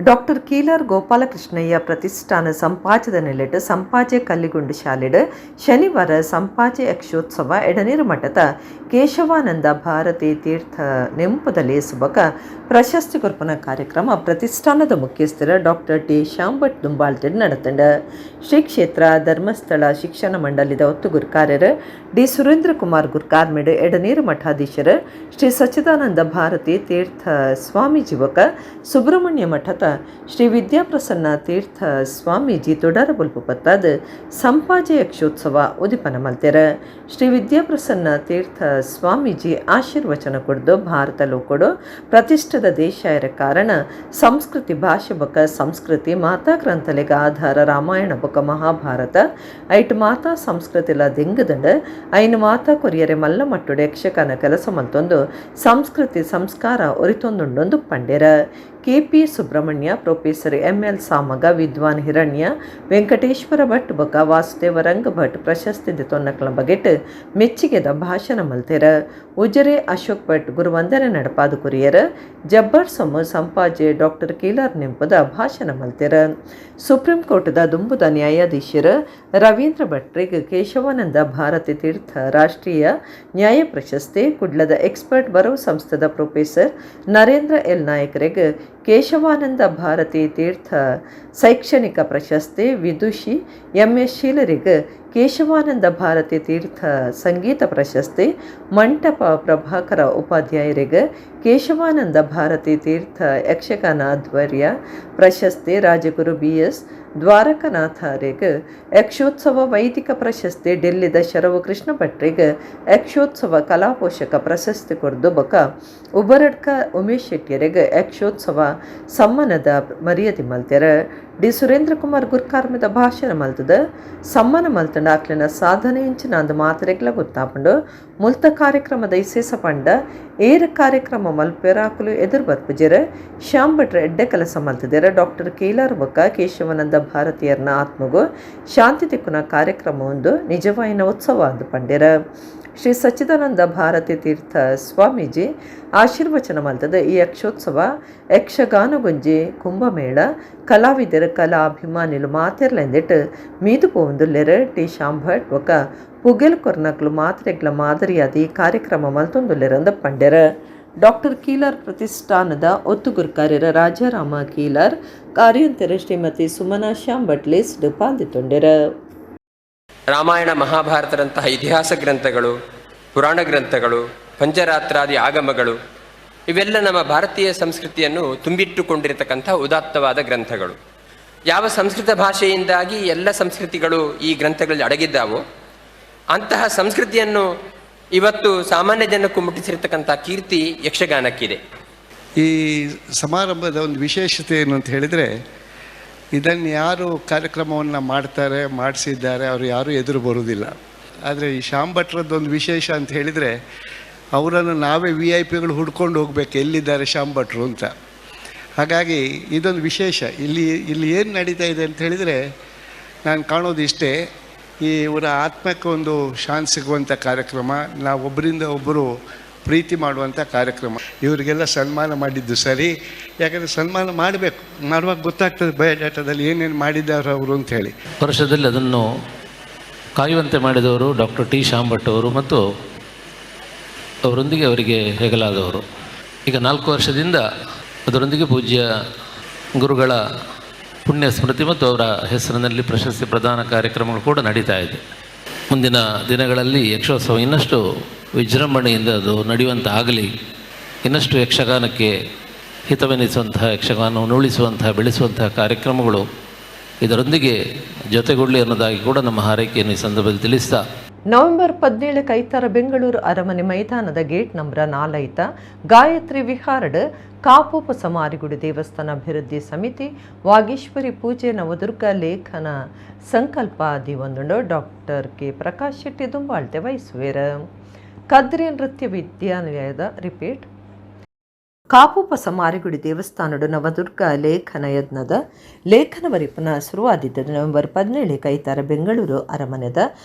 ಡಾಕ್ಟರ್ ಕೀಲರ್ ಗೋಪಾಲಕೃಷ್ಣಯ್ಯ ಪ್ರತಿಷ್ಠಾನ ಸಂಪಾಜದ ನೆಲೆಟ್ ಸಂಪಾಜೆ ಕಲ್ಲಿಗುಂಡು ಶಾಲೆಡ್ ಶನಿವಾರ ಸಂಪಾಜೆ ಯಕ್ಷೋತ್ಸವ ಎಡನೀರು ಮಠದ ಕೇಶವಾನಂದ ಭಾರತಿ ತೀರ್ಥ ನೆಂಪುದಲ್ಲಿ ಸುಬಕ ಪ್ರಶಸ್ತಿ ಕೊರ್ಪನ ಕಾರ್ಯಕ್ರಮ ಪ್ರತಿಷ್ಠಾನದ ಮುಖ್ಯಸ್ಥರ ಡಾಕ್ಟರ್ ಟಿ ಶಾಂಭಟ್ ದುಂಬಾಳ್ತಿಡ್ ನಡೆತಂಡ. ಶ್ರೀ ಕ್ಷೇತ್ರ ಧರ್ಮಸ್ಥಳ ಶಿಕ್ಷಣ ಮಂಡಳಿದ ಒತ್ತು ಗುರ್ಕಾರ್ಯರು ಡಿ ಸುರೇಂದ್ರ ಕುಮಾರ್ ಗುರ್ಕಾರ್ಮೆಡ್ ಎಡನೀರು ಮಠಾಧೀಶರು ಶ್ರೀ ಸಚ್ಚಿದಾನಂದ ಭಾರತಿ ತೀರ್ಥ ಸ್ವಾಮೀಜಿ ಬೊಕ ಸುಬ್ರಹ್ಮಣ್ಯ ಮಠದ ಶ್ರೀ ವಿದ್ಯಾಪ್ರಸನ್ನ ತೀರ್ಥ ಸ್ವಾಮೀಜಿ ತೊಡರ ಬೊಲ್ಪು ಪತ್ತಾದ ಸಂಪಾಜೆ ಯಕ್ಷೋತ್ಸವ ಉದಿಪನ ಮಲ್ತೆರ. ಶ್ರೀ ವಿದ್ಯಾಪ್ರಸನ್ನ ತೀರ್ಥ ಸ್ವಾಮೀಜಿ ಆಶೀರ್ವಚನ ಕೊಡ್ದು ಭಾರತ ಲೋಕೊಡು ಪ್ರತಿಷ್ಠಿತ ದೇಶ ಇರ ಕಾರಣ ಸಂಸ್ಕೃತಿ ಭಾಷೆ ಬೊಕ ಸಂಸ್ಕೃತಿ ಮಾತಾ ಗ್ರಂಥಲೆಗ ಆಧಾರ ರಾಮಾಯಣ ಬೊಕ ಮಹಾಭಾರತ ಐಟ್ ಮಾತಾ ಸಂಸ್ಕೃತಿಲ ದೆಂಗದಂಡ ಐನು ಮಾತಾ ಕೊರಿಯರೆ ಮಲ್ಲ ಮಟ್ಟುಡು ಯಕ್ಷಗಾನ ಕೆಲಸ ಮಲ್ತೊಂದು ಸಂಸ್ಕೃತಿ ಸಂಸ್ಕಾರ ಒರಿತೊಂದುಂಡೊಂದು ಪಂಡೆರ. KP Subrahmanya, professor ML Samaga, ವಿದ್ವಾನ್ ಹಿರಣ್ಯ ವೆಂಕಟೇಶ್ವರ ಭಟ್ ಬೊಕ ವಾಸುದೇವ ರಂಗ ಭಟ್ ಪ್ರಶಸ್ತಿ ದೆತೊನ್ನಕ್ಲ ಬಗೆಟ್ ಮೆಚ್ಚಿಗೆದ ಭಾಷಣ ಮಲ್ತೆರ. ಉಜರೆ ಅಶೋಕ್ ಭಟ್ ಗುರುವಂದನೆ ನಡಪಾದ ಕುರಿಯರ. ಜಬ್ಬರ್ ಸೊಮ್ಮು ಸಂಪಾಜೆ ಡಾಕ್ಟರ್ ಕೀಲರ್ ನೆಂಪುದ ಭಾಷಣ ಮಲ್ತೆರ. ಸುಪ್ರೀಂ ಕೋರ್ಟ್ದ ದುಂಬುದ ನ್ಯಾಯಾಧೀಶರ ರವೀಂದ್ರ ಭಟ್ರಿಗ್ ಕೇಶವಾನಂದ ಭಾರತಿ ತೀರ್ಥ ರಾಷ್ಟ್ರೀಯ ನ್ಯಾಯ ಪ್ರಶಸ್ತಿ, ಕುಡ್ಲದ ಎಕ್ಸ್ಪರ್ಟ್ ಬರವು ಸಂಸ್ಥೆದ ಪ್ರೊಫೆಸರ್ ನರೇಂದ್ರ ಎಲ್ ನಾಯಕರಿಗೆ ಕೇಶವಾನಂದ ಭಾರತಿ ತೀರ್ಥ ಶೈಕ್ಷಣಿಕ ಪ್ರಶಸ್ತಿ, ವಿದುಷಿ ಎಂ ಎಸ್ ಶೀಲರಿಗೆ ಕೇಶವಾನಂದ ಭಾರತಿ ತೀರ್ಥ ಸಂಗೀತ ಪ್ರಶಸ್ತಿ, ಮಂಟಪ ಪ್ರಭಾಕರ ಉಪಾಧ್ಯಾಯರಿಗೆ ಕೇಶವಾನಂದ ಭಾರತಿ ತೀರ್ಥ ಯಕ್ಷಗಾನ ಧ್ವರ್ಯ ಪ್ರಶಸ್ತಿ, ರಾಜಗುರು ಬಿ ಎಸ್ ದ್ವಾರಕನಾಥರಿಗೆ ಯಕ್ಷೋತ್ಸವ ವೈದಿಕ ಪ್ರಶಸ್ತಿ, ಡೆಲ್ಲಿದ ಶರವು ಕೃಷ್ಣ ಭಟ್ರಿಗೆ ಯಕ್ಷೋತ್ಸವ ಕಲಾಪೋಷಕ ಪ್ರಶಸ್ತಿ ಕೊರ್ದು ಬೊಕ ಉಬರಡ್ಕ ಉಮೇಶ್ ಶೆಟ್ಟಿಯರಿಗೆ ಯಕ್ಷೋತ್ಸವ ಸಮ್ಮಾನದ ಮರ್ಯಾದೆ ಮಲ್ತೆರ. ಡಿ ಸುರೇಂದ್ರ ಕುಮಾರ್ ಗುರ್ಕಾರ್ಮದ ಭಾಷಣ ಮಲ್ತದ ಸಮ್ಮಾನ ಮಲ್ತಂಡ ಅಕ್ಲಿನ ಸಾಧನೆ ಇಂಚಿನ ಅಂದು ಮಾತ್ರೆಗ್ಲ ಗೊತ್ತಾಪುಂಡು. ಮುಲ್ತ ಕಾರ್ಯಕ್ರಮದ ಇಸೇಸ ಪಂಡ ಏರ್ ಕಾರ್ಯಕ್ರಮ ಮಲ್ಪೆರಾಕುಲು ಎದುರು ಬರ್ಪುಜೆರ್. ಶ್ಯಾಮ್ ಭಟ್ರ ಎಡ್ಡೆ ಕೆಲಸ ಮಲ್ತದೆರ್. ಡಾಕ್ಟರ್ ಕೀಲಾರ್ ಬೊಕ್ಕ ಕೇಶವಾನಂದ ಭಾರತೀಯರ್ನ ಆತ್ಮಗು ಶಾಂತಿ ತಿಕ್ಕುನ ಕಾರ್ಯಕ್ರಮ ಒಂದು ನಿಜವಾಯಿನ ಉತ್ಸವ ಅಂದು ಪಂಡೆರ. ಶ್ರೀ ಸಚ್ಚಿದಾನಂದ ಭಾರತಿ ತೀರ್ಥ ಸ್ವಾಮೀಜಿ ಆಶೀರ್ವಚನ ಮಲ್ತದ ಈ ಯಕ್ಷೋತ್ಸವ ಯಕ್ಷಗಾನಗುಂಜಿ ಕುಂಭಮೇಳ ಕಲಾವಿದರ ಕಲಾ ಅಭಿಮಾನಿಲು ಮಾತೆರ್ಲೆಂದಿಟ್ಟು ಮೀದು ಪೋವಂದುಲ್ಲೆರ್. ಟಿ ಶ್ಯಾಮ್ ಭಟ್ ಬೊಕ್ಕ ಪುಗೆಲ್ ಕೊರ್ನಕ್ಲು ಮಾತ್ರೆಗ್ಲ ಮಾದರಿಯಾದ ಈ ಕಾರ್ಯಕ್ರಮ ಮಲ್ತೊಂದುಲ್ಲೆರಂದ ಪಂಡೆರ. ಡಾಕ್ಟರ್ ಕೀಲರ್ ಪ್ರತಿಷ್ಠಾನದ ಒತ್ತುಗುರ್ಕಾರ್ಯರ ರಾಜಾರಾಮ ಕೀಲರ್, ಕಾರ್ಯಂತರ ಶ್ರೀಮತಿ ಸುಮನಾ ಶ್ಯಾಮ್ ಭಟ್ ಲೇಸ್ಡ್ ಪಾಲ್ದಿತ್ತೊಂಡೆರ. ರಾಮಾಯಣ ಮಹಾಭಾರತದಂತಹ ಇತಿಹಾಸ ಗ್ರಂಥಗಳು, ಪುರಾಣ ಗ್ರಂಥಗಳು, ಪಂಚರಾತ್ರಾದಿ ಆಗಮಗಳು ಇವೆಲ್ಲ ನಮ್ಮ ಭಾರತೀಯ ಸಂಸ್ಕೃತಿಯನ್ನು ತುಂಬಿಟ್ಟುಕೊಂಡಿರತಕ್ಕಂಥ ಉದಾತ್ತವಾದ ಗ್ರಂಥಗಳು. ಯಾವ ಸಂಸ್ಕೃತ ಭಾಷೆಯಿಂದಾಗಿ ಎಲ್ಲ ಸಂಸ್ಕೃತಿಗಳು ಈ ಗ್ರಂಥಗಳಲ್ಲಿ ಅಡಗಿದ್ದಾವೋ ಅಂತಹ ಸಂಸ್ಕೃತಿಯನ್ನು ಇವತ್ತು ಸಾಮಾನ್ಯ ಜನಕ್ಕೂ ಮುಟ್ಟಿಸಿರ್ತಕ್ಕಂಥ ಕೀರ್ತಿ ಯಕ್ಷಗಾನಕ್ಕಿದೆ. ಈ ಸಮಾರಂಭದ ಒಂದು ವಿಶೇಷತೆ ಏನು ಅಂತ ಹೇಳಿದರೆ, ಇದನ್ನು ಯಾರು ಕಾರ್ಯಕ್ರಮವನ್ನು ಮಾಡ್ತಾರೆ, ಮಾಡಿಸಿದ್ದಾರೆ ಅವರು ಯಾರೂ ಎದುರು ಬರುವುದಿಲ್ಲ. ಆದರೆ ಈ ಶ್ಯಾಮ್ ಭಟ್ರದ್ದೊಂದು ವಿಶೇಷ ಅಂತ ಹೇಳಿದರೆ, ಅವರನ್ನು ನಾವೇ ವಿ I ಪಿಗಳು ಹುಡ್ಕೊಂಡು ಹೋಗಬೇಕು, ಎಲ್ಲಿದ್ದಾರೆ ಶ್ಯಾಮ್ ಭಟ್ರು ಅಂತ. ಹಾಗಾಗಿ ಇದೊಂದು ವಿಶೇಷ. ಇಲ್ಲಿ ಇಲ್ಲಿ ಏನು ನಡೀತಾ ಇದೆ ಅಂತ ಹೇಳಿದರೆ, ನಾನು ಕಾಣೋದು ಇಷ್ಟೇ, ಈ ಇವರ ಆತ್ಮಕ್ಕೆ ಒಂದು ಶಾಂತಿ ಸಿಗುವಂಥ ಕಾರ್ಯಕ್ರಮ, ನಾವು ಒಬ್ಬರಿಂದ ಒಬ್ಬರು ಪ್ರೀತಿ ಮಾಡುವಂಥ ಕಾರ್ಯಕ್ರಮ. ಇವರಿಗೆಲ್ಲ ಸನ್ಮಾನ ಮಾಡಿದ್ದು ಸರಿ, ಯಾಕಂದರೆ ಸನ್ಮಾನ ಮಾಡಬೇಕು, ಮಾಡುವಾಗ ಗೊತ್ತಾಗ್ತದೆ ಬಯೋಡಾಟಾದಲ್ಲಿ ಏನೇನು ಮಾಡಿದ್ದಾರೆ ಅವರು ಅಂಥೇಳಿ. ವರ್ಷದಲ್ಲಿ ಅದನ್ನು ಕಾಯುವಂತೆ ಮಾಡಿದವರು ಡಾಕ್ಟರ್ ಟಿ ಶ್ಯಾಮ್ ಭಟ್ ಅವರು ಮತ್ತು ಅವರೊಂದಿಗೆ ಅವರಿಗೆ ಹೆಗಲಾದವರು. ಈಗ 4 ವರ್ಷದಿಂದ ಅದರೊಂದಿಗೆ ಪೂಜ್ಯ ಗುರುಗಳ ಪುಣ್ಯ ಸ್ಮೃತಿ ಮತ್ತು ಅವರ ಹೆಸರಿನಲ್ಲಿ ಪ್ರಶಸ್ತಿ ಪ್ರದಾನ ಕಾರ್ಯಕ್ರಮಗಳು ಕೂಡ ನಡೀತಾ ಇದೆ. ಮುಂದಿನ ದಿನಗಳಲ್ಲಿ ಯಕ್ಷೋತ್ಸವ ಇನ್ನಷ್ಟು ವಿಜೃಂಭಣೆಯಿಂದ ಅದು ನಡೆಯುವಂತಾಗಲಿ, ಇನ್ನಷ್ಟು ಯಕ್ಷಗಾನಕ್ಕೆ ಹಿತವೆನಿಸುವಂತಹ, ಯಕ್ಷಗಾನವನ್ನು ಉಳಿಸುವಂತಹ, ಬೆಳೆಸುವಂತಹ ಕಾರ್ಯಕ್ರಮಗಳು ಇದರೊಂದಿಗೆ ಜೊತೆಗೂಡಲಿ ಅನ್ನೋದಾಗಿ ಕೂಡ ನಮ್ಮ ಹಾರೈಕೆಯನ್ನು ಈ ಸಂದರ್ಭದಲ್ಲಿ ತಿಳಿಸ್ತಾ, ನವೆಂಬರ್ 17 ಐತಾರ ಬೆಂಗಳೂರು ಅರಮನೆ ಮೈದಾನದ ಗೇಟ್ ನಂಬರ್ 4 ಗಾಯತ್ರಿ ವಿಹಾರಡ್ ಕಾಪು ಹೊಸಮಾರಿಗುಡಿ ದೇವಸ್ಥಾನ ಅಭಿವೃದ್ಧಿ ಸಮಿತಿ ವಾಗೀಶ್ವರಿ ಪೂಜೆ ನವದುರ್ಗ ಲೇಖನ ಸಂಕಲ್ಪ ದಿವೊಂದುಂಡು ಡಾಕ್ಟರ್ ಕೆ ಪ್ರಕಾಶ್ ಶೆಟ್ಟಿ ದುಂಬಾಳ್ತೆ ವಹಿಸುವೇರ. ಕದ್ರಿ ನೃತ್ಯ ವಿದ್ಯಾಲಯದ ರಿಪೀಟ್ ಕಾಪು ಹೊಸಮಾರಿಗುಡಿ ದೇವಸ್ಥಾನಡು ನವದುರ್ಗ ಲೇಖನ ಯಜ್ಞದ ಲೇಖನ ವರಿಪನ ಶುರುವಾದಿದ್ದದು ನವೆಂಬರ್ 17 ಐತಾರ ಬೆಂಗಳೂರು ಅರಮನೆದ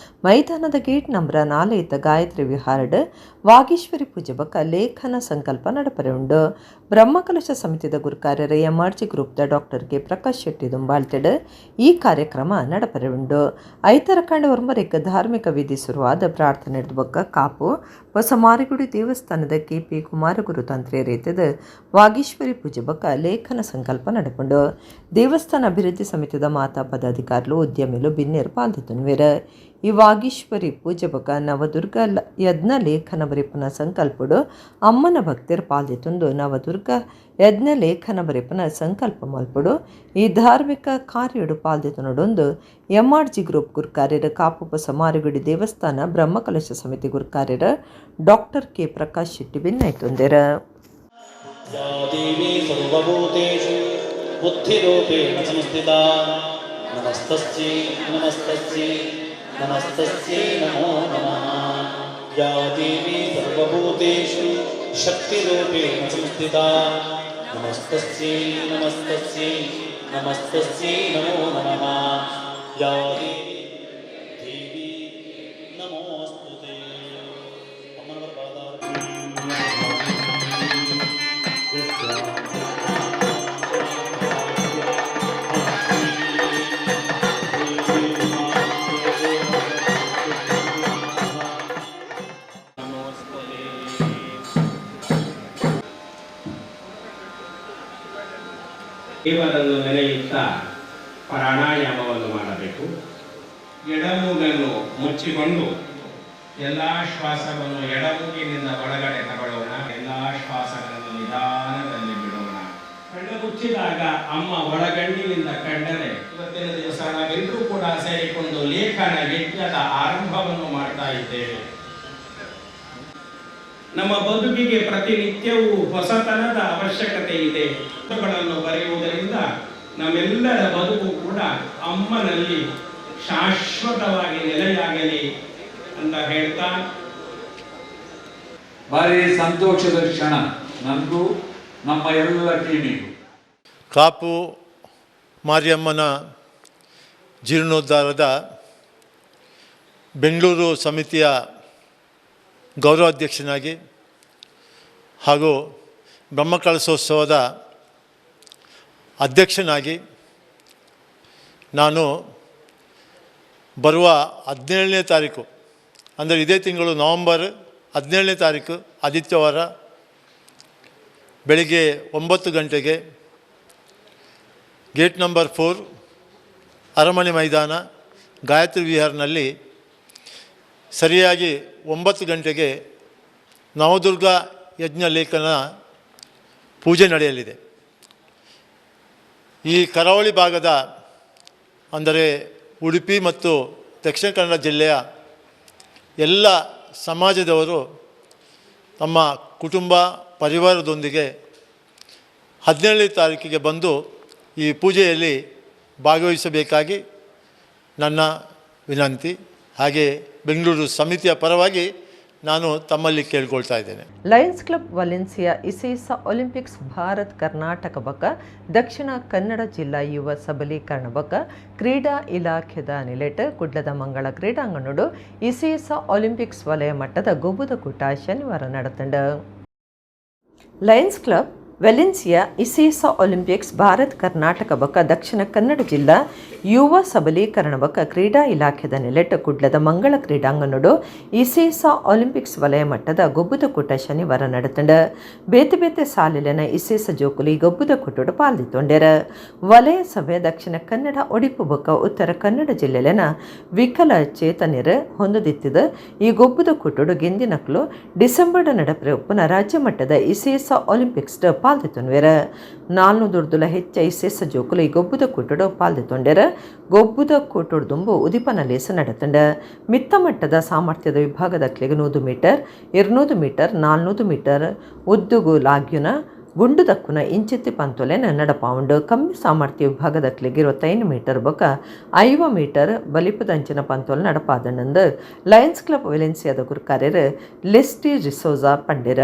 ಮೈದಾನದ ಗೇಟ್ ನಂಬರ್ 4 ಗಾಯತ್ರಿ ವಿಹಾರಡ್ ವಾಗೀಶ್ವರಿ ಪೂಜೆ ಬಕ್ಕ ಲೇಖನ ಸಂಕಲ್ಪ ನಡಪರೆ ಉಂಡು. ಬ್ರಹ್ಮಕಲಶ ಸಮಿತಿದ ಗುರುಕಾರ್ಯರ ಎಂಆರ್ಜಿ ಗ್ರೂಪ್ದ ಡಾಕ್ಟರ್ ಕೆ ಪ್ರಕಾಶ್ ಶೆಟ್ಟಿ ದುಂಬಾಳ್ತೆಡ್ ಈ ಕಾರ್ಯಕ್ರಮ ನಡಪರೆ ಉಂಡು. ಐತಾರ ಕಂಡ ಒರ್ಮರೆಕ್ ಧಾರ್ಮಿಕ ವಿಧಿ ಶುರುವಾದ ಪ್ರಾರ್ಥನೆ ಬಕ್ಕ ಕಾಪು ಹೊಸಮಾರಿಗುಡಿ ದೇವಸ್ಥಾನದ ಕೆಪಿ ಕುಮಾರಗುರು ತಂತ್ರಿ ರೀತಿದ ವಾಗೀಶ್ವರಿ ಪೂಜೆ ಬಕ್ಕ ಲೇಖನ ಸಂಕಲ್ಪ ನಡಪುಂಡು. ದೇವಸ್ಥಾನ ಅಭಿವೃದ್ಧಿ ಸಮಿತಿದ ಮಾತಾ ಪದಾಧಿಕಾರಿಲು ಉದ್ಯಮಿಲು ಬಿನ್ನೇರು ಪಾಲ್ದಿತ್ತುನ್ವೇರ. ಈ ವಾಗೀಶ್ವರಿ ಪೂಜೆ ಬಕ್ಕ ನವದುರ್ಗ ಯಜ್ಞ ಲೇಖನ ಬರಿಪನ ಸಂಕಲ್ಪಡು ಅಮ್ಮನ ಭಕ್ತರು ಪಾಲ್ದಿತ್ತುಂದು ನವದುರ್ಗ ಯಜ್ಞ ಲೇಖನ ಬರಿಪನ ಸಂಕಲ್ಪ ಮಲ್ಪಡು. ಈ ಧಾರ್ಮಿಕ ಕಾರ್ಯಡು ಪಾಲ್ದಿತ್ತುನಡೊಂದು ಎಂಆರ್ಜಿ ಗ್ರೂಪ್ ಗುರುಕಾರ್ಯರ ಕಾಪು ಹೊಸಮಾರಿಗುಡಿ ದೇವಸ್ಥಾನ ಬ್ರಹ್ಮಕಲಶ ಸಮಿತಿ ಗುರುಕಾರ್ಯರ ಡಾಕ್ಟರ್ ಕೆ ಪ್ರಕಾಶ್ ಶೆಟ್ಟಿ ಬಿನ್ನಾಯ್ತೊಂದೆರ. या देवी सर्वभूतेषु बुद्धिरूपेण संस्थिता नमस्तस्यै नमस्तस्यै नमस्तस्यै नमो नमः. या देवी सर्वभूतेषु शक्तिरूपेण संस्थिता नमस्तस्यै नमस्तस्यै नमस्तस्यै नमो नमः. या देवी देवी नमोऽस्तु ते. ದೇವರನ್ನು ನೆನೆಯುತ್ತಾ ಪ್ರಾಣಾಯಾಮವನ್ನು ಮಾಡಬೇಕು. ಎಡಮೂಗನ್ನು ಮುಚ್ಚಿಕೊಂಡು ಎಲ್ಲ ಶ್ವಾಸವನ್ನು ಎಡಮೂಗಿನಿಂದ ಒಳಗಡೆ ತಗೊಳ್ಳೋಣ. ಎಲ್ಲ ಶ್ವಾಸಗಳನ್ನು ನಿಧಾನದಲ್ಲಿ ಬಿಡೋಣ. ಕಣ್ಣು ಮುಚ್ಚಿದಾಗ ಅಮ್ಮ ಒಳಗಣ್ಣಿನಿಂದ ಕಂಡರೆ, ಇವತ್ತಿನ ದಿವಸ ನಾವೆಲ್ಲರೂ ಕೂಡ ಸೇರಿಕೊಂಡು ಲೇಖನ ಯಜ್ಞದ ಆರಂಭವನ್ನು ಮಾಡ್ತಾ ಇದ್ದೇವೆ. ನಮ್ಮ ಬದುಕಿಗೆ ಪ್ರತಿನಿತ್ಯವೂ ಹೊಸತನದ ಅವಶ್ಯಕತೆ ಇದೆ. ಪುಸ್ತಕಗಳನ್ನು ಬರೆಯುವುದರಿಂದ ನಮ್ಮೆಲ್ಲರ ಬದುಕು ಕೂಡ ಅಮ್ಮನಲ್ಲಿ ಶಾಶ್ವತವಾಗಿ ನೆಲೆಯಾಗಲಿ ಅಂತ ಹೇಳ್ತಾ, ಭಾರಿ ಸಂತೋಷದ ಕ್ಷಣ ನನಗೂ ನಮ್ಮ ಎಲ್ಲ ಟೀಮಿಗೂ. ಕಾಪು ಮಾರಿಯಮ್ಮನ ಜೀರ್ಣೋದ್ಧಾರದ ಬೆಂಗಳೂರು ಸಮಿತಿಯ ಗೌರವಾಧ್ಯಕ್ಷನಾಗಿ ಹಾಗೂ ಬ್ರಹ್ಮಕಲಶೋತ್ಸವದ ಅಧ್ಯಕ್ಷನಾಗಿ ನಾನು ಬರುವ 17ನೇ ತಾರೀಕು, ಅಂದರೆ ಇದೇ ತಿಂಗಳು ನವಂಬರ್ 17ನೇ ತಾರೀಕು ಆದಿತ್ಯವಾರ ಬೆಳಿಗ್ಗೆ 9 ಗಂಟೆಗೆ ಗೇಟ್ ನಂಬರ್ 4 ಅರಮನೆ ಮೈದಾನ ಗಾಯತ್ರಿ ವಿಹಾರ್ನಲ್ಲಿ ಸರಿಯಾಗಿ 9 ಗಂಟೆಗೆ ನವದುರ್ಗ ಯಜ್ಞ ಲೇಖನ ಪೂಜೆ ನಡೆಯಲಿದೆ. ಈ ಕರಾವಳಿ ಭಾಗದ ಅಂದರೆ ಉಡುಪಿ ಮತ್ತು ದಕ್ಷಿಣ ಕನ್ನಡ ಜಿಲ್ಲೆಯ ಎಲ್ಲ ಸಮಾಜದವರು ತಮ್ಮ ಕುಟುಂಬ ಪರಿವಾರದೊಂದಿಗೆ 17ನೇ ತಾರೀಕಿಗೆ ಬಂದು ಈ ಪೂಜೆಯಲ್ಲಿ ಭಾಗವಹಿಸಬೇಕಾಗಿ ನನ್ನ ವಿನಂತಿ. ಹಾಗೆ ಬೆಂಗಳೂರು ಸಮಿತಿಯ ಪರವಾಗಿ ನಾನು ತಮ್ಮಲ್ಲಿ ಕೇಳಿಕೊಳ್ತಾ ಇದ್ದೇನೆ. ಲಯನ್ಸ್ ಕ್ಲಬ್ ವಲೆನ್ಸಿಯಾ ಇಸೇಸ ಒಲಿಂಪಿಕ್ಸ್ ಭಾರತ್ ಕರ್ನಾಟಕ ಬಕ ದಕ್ಷಿಣ ಕನ್ನಡ ಜಿಲ್ಲಾ ಯುವ ಸಬಲೀಕರಣ ಬಕ ಕ್ರೀಡಾ ಇಲಾಖೆದ ನಿಲೆಟ್ ಕುಡ್ಲದ ಮಂಗಳ ಕ್ರೀಡಾಂಗಣಡು ಇಸೇಸ ಒಲಿಂಪಿಕ್ಸ್ ವಲಯ ಮಟ್ಟದ ಗೊಬ್ಬುದ ಕೂಟ ಶನಿವಾರ ನಡೆತಂಡ. ಲಯನ್ಸ್ ಕ್ಲಬ್ ವೆಲೆನ್ಸಿಯಾ ಇಸೇಸ ಒಲಿಂಪಿಕ್ಸ್ ಭಾರತ್ ಕರ್ನಾಟಕ ಬಕ ದಕ್ಷಿಣ ಕನ್ನಡ ಜಿಲ್ಲಾ ಯುವ ಸಬಲೀಕರಣ ಬಕ ಕ್ರೀಡಾ ಇಲಾಖೆದ ನೆಲೆಟ್ ಕುಡ್ಲದ ಮಂಗಳ ಕ್ರೀಡಾಂಗಣಡು ಇಸೇಸ ಒಲಿಂಪಿಕ್ಸ್ ವಲಯ ಮಟ್ಟದ ಗೊಬ್ಬುದ ಕೂಟ ಶನಿವಾರ ನಡೆತಂಡ. ಬೇತೆ ಬೇತೆ ಸಾಲಿಲಿನ ಇಸೇಸ ಜೋಕುಲಿ ಗೊಬ್ಬುದ ಕೂಟಡು ಪಾಲ್ದಿತ್ತೊಂಡೆರ. ವಲಯ ಸಭೆ ದಕ್ಷಿಣ ಕನ್ನಡ, ಒಡಿಪು ಬೊಕ್ಕ ಉತ್ತರ ಕನ್ನಡ ಜಿಲ್ಲೆಲಿನ ವಿಕಲ ಚೇತನರು ಹೊಂದದಿತ್ತಿದ ಈ ಗೊಬ್ಬುದ ಕೂಟಡು ಗೆಂದಿನಕ್ಲು ಡಿಸೆಂಬರ್ ನಡಪರೆ ಉಪ್ಪುನ ರಾಜ್ಯ ಮಟ್ಟದ ಇಸೇಸ ಒಲಿಂಪಿಕ್ಸ್ ಪಾಲ್ದಿತ್ತೊನ್ವೆರ. 400 ಹೆಚ್ಚ ಇಸೇಸ ಜೋಕುಲು ಈ ಗೊಬ್ಬುದ ಕೂಟಡು ಪಾಲ್ದಿತ್ತೊಂಡೆರ. ಗೊಬ್ಬುದ ಕೂಟುಡು ದುಂಬು ಉದಿಪನ ಲೇಸ ನಡತಂಡ. ಮಿತ್ತ ಮಟ್ಟದ ಸಾಮರ್ಥ್ಯದ ವಿಭಾಗದ 100 ಮೀಟರ್, 200 ಮೀಟರ್, 400 ಮೀಟರ್ ಉದ್ದುಗು ಲಾಗ್ಯುನ ಗುಂಡು ದಕ್ಕುನ ಇಂಚಿತ್ತಿ ಪಂತೊಲೆನ ನಡಪಾವುಂಡು. ಕಮ್ಮಿ ಸಾಮರ್ಥ್ಯ ವಿಭಾಗದ 25 ಮೀಟರ್ ಬೊಕ 50 ಮೀಟರ್ ಬಲಿಪದಂಚಿನ ಪಂತೊಲೆ ನಡಪಾದಣ್ಣಂದು ಲಯನ್ಸ್ ಕ್ಲಬ್ ವೆಲೆನ್ಸಿಯಾದ ಗುರುಕಾರ್ಯರು ಲೆಸ್ಟಿ ರಿಸೋಜಾ ಪಂಡಿರ.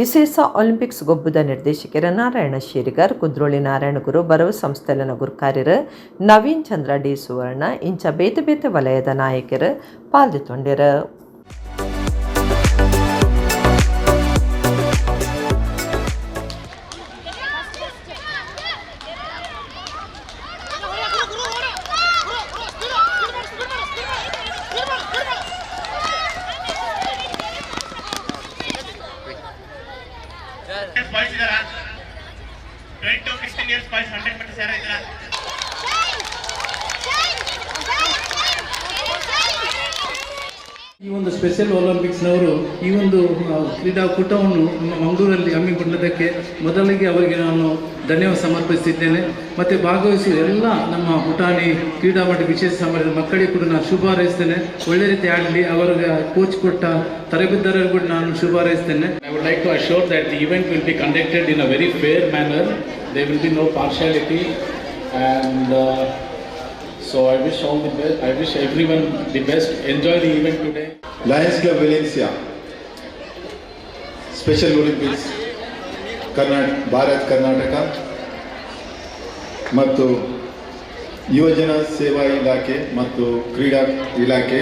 ಇಸೇಸ ಒಲಿಂಪಿಕ್ಸ್ ಗೊಬ್ಬುದ ನಿರ್ದೇಶಕರ ನಾರಾಯಣ ಶೇರಿಗಾರ್, ಕುದ್ರೋಳಿ ನಾರಾಯಣ ಗುರು ಬರವು ಸಂಸ್ಥೆಲನ ಗುರುಕಾರ್ಯರು ನವೀನ್ ಚಂದ್ರ ಡಿ ಸುವರ್ಣ ಇಂಚ ಬೇತೆ ಬೇತೆ ವಲಯದ ನಾಯಕರು ಪಾಲ್ದಿತ್ತೊಂಡಿರ. ಈ ಒಂದು ಸ್ಪೆಷಲ್ ಒಲಿಂಪಿಕ್ಸ್ನವರು ಈ ಒಂದು ಕ್ರೀಡಾಕೂಟವನ್ನು ಮಂಗಳೂರಲ್ಲಿ ಹಮ್ಮಿಕೊಂಡಿದ್ದಕ್ಕೆ ಮೊದಲಿಗೆ ಅವರಿಗೆ ನಾನು ಧನ್ಯವಾದ ಸಮರ್ಪಿಸುತ್ತಿದ್ದೇನೆ. ಮತ್ತು ಭಾಗವಹಿಸಿದ ಎಲ್ಲ ನಮ್ಮ ಪುಟಾಣಿ ಕ್ರೀಡಾ ಮತ್ತು ವಿಶೇಷ ಸಾಮರ್ಥ್ಯದ ಮಕ್ಕಳಿಗೆ ಕೂಡ ನಾನು ಶುಭ ಹಾರೈಸ್ತೇನೆ. ಒಳ್ಳೆ ರೀತಿ ಆಡಲಿ, ಅವರಿಗೆ ಕೋಚ್ ಕೊಟ್ಟ ತರಬೇತುದಾರರಿಗೂ ಕೂಡ ನಾನು ಶುಭ ಹಾರೈಸ್ತೇನೆ. I would like to assure that the event will be conducted in a very fair manner. There will be no partiality, and so I wish all the best. I wish everyone the best. Enjoy the event today. Lions Club Valencia Special Olympics Bharat Karnataka ಮತ್ತು ಯುವಜನ ಸೇವಾ ಇಲಾಖೆ ಮತ್ತು ಕ್ರೀಡಾ ಇಲಾಖೆ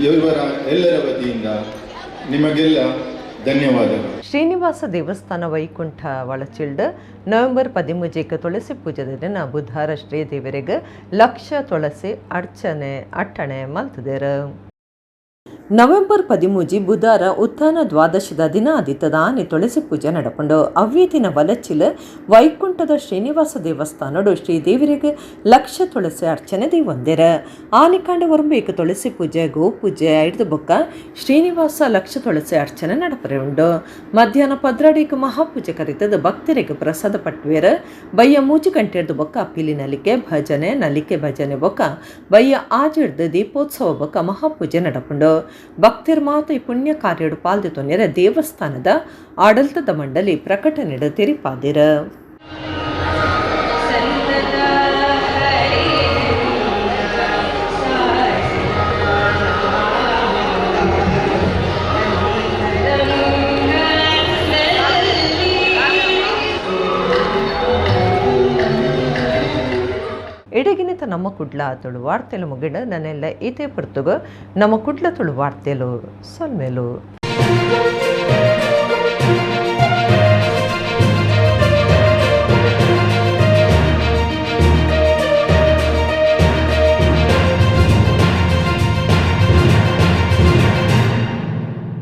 ಇವರ ಎಲ್ಲರ ವತಿಯಿಂದ ನಿಮಗೆಲ್ಲ ಧನ್ಯವಾದಗಳು. ಶ್ರೀನಿವಾಸ ದೇವಸ್ಥಾನ ವೈಕುಂಠ ವಳಚಿಲ್ಡ್ ನವೆಂಬರ್ 13 ತುಳಸಿ ಪೂಜೆದ ದಿನ ಬುಧವಾರ ಶ್ರೀದೇವರಿಗೆ ಲಕ್ಷ ತುಳಸಿ ಅರ್ಚನೆ ಅಟ್ಟಣೆ ಮಲ್ತದೇರು. ನವೆಂಬರ್ 13 ಬುಧವಾರ ಉತ್ಥಾನ ದ್ವಾದಶದ ದಿನ ಆದಿತ್ತದ ಆನೆ ತುಳಸಿ ಪೂಜೆ ನಡಪುಂಡು. ಅವ್ವೇ ದಿನ ವಲಚಿಲ್ ವೈಕುಂಠದ ಶ್ರೀನಿವಾಸ ದೇವಸ್ಥಾನಡು ಶ್ರೀದೇವರಿಗೆ ಲಕ್ಷ ತುಳಸಿ ಅರ್ಚನೆ ದೇವಂದಿರ. ಆನೆಕಾಂಡ ಒರಂಬೇಕ ತುಳಸಿ ಪೂಜೆ ಗೋಪೂಜೆ ಐದು ಬೊಕ್ಕ ಶ್ರೀನಿವಾಸ ಲಕ್ಷ ತುಳಸಿ ಅರ್ಚನೆ ನಡಪರೆ ಉಂಡು. ಮಧ್ಯಾಹ್ನ 12 ಮಹಾಪೂಜೆ ಕರೀತದ ಭಕ್ತರಿಗೆ ಪ್ರಸಾದ ಪಟ್ವೇರ. ಬಯ್ಯ 3 ಗಂಟೆರ್ದು ಬೊಕ್ಕ ಪಿಲಿ ನಲಿಕೆ ಭಜನೆ ನಲಿಕೆ ಭಜನೆ ಬೊಕ್ಕ ಬಯ್ಯ ಆಜಿಡ್ದು ದೀಪೋತ್ಸವ ಬೊಕ್ಕ ಮಹಾಪೂಜೆ ನಡಪುಂಡು. ಭಕ್ತರ ಮಾತು ಈ ಪುಣ್ಯ ಕಾರ್ಯಡು ಪಾಲ್ದಿತೊನ್ನೆರ ದೇವಸ್ಥಾನದ ಆಡಳಿತದ ಮಂಡಳಿ ಪ್ರಕಟಣೆಡು ತೆರಿಪಾದಿರ. ಎಡಗಿನಿತ ನಮ್ಮ ಕುಡ್ಲ ತುಳು ವಾರ್ತೆಲು ಮುಗಿಡ ನನ್ನೆಲ್ಲ ಇತೇ ಪುರ್ತುಗು ನಮ್ಮ ಕುಡ್ಲ ತುಳು ವಾರ್ತೆಲು ಸೊಲ್ಮೇಲು.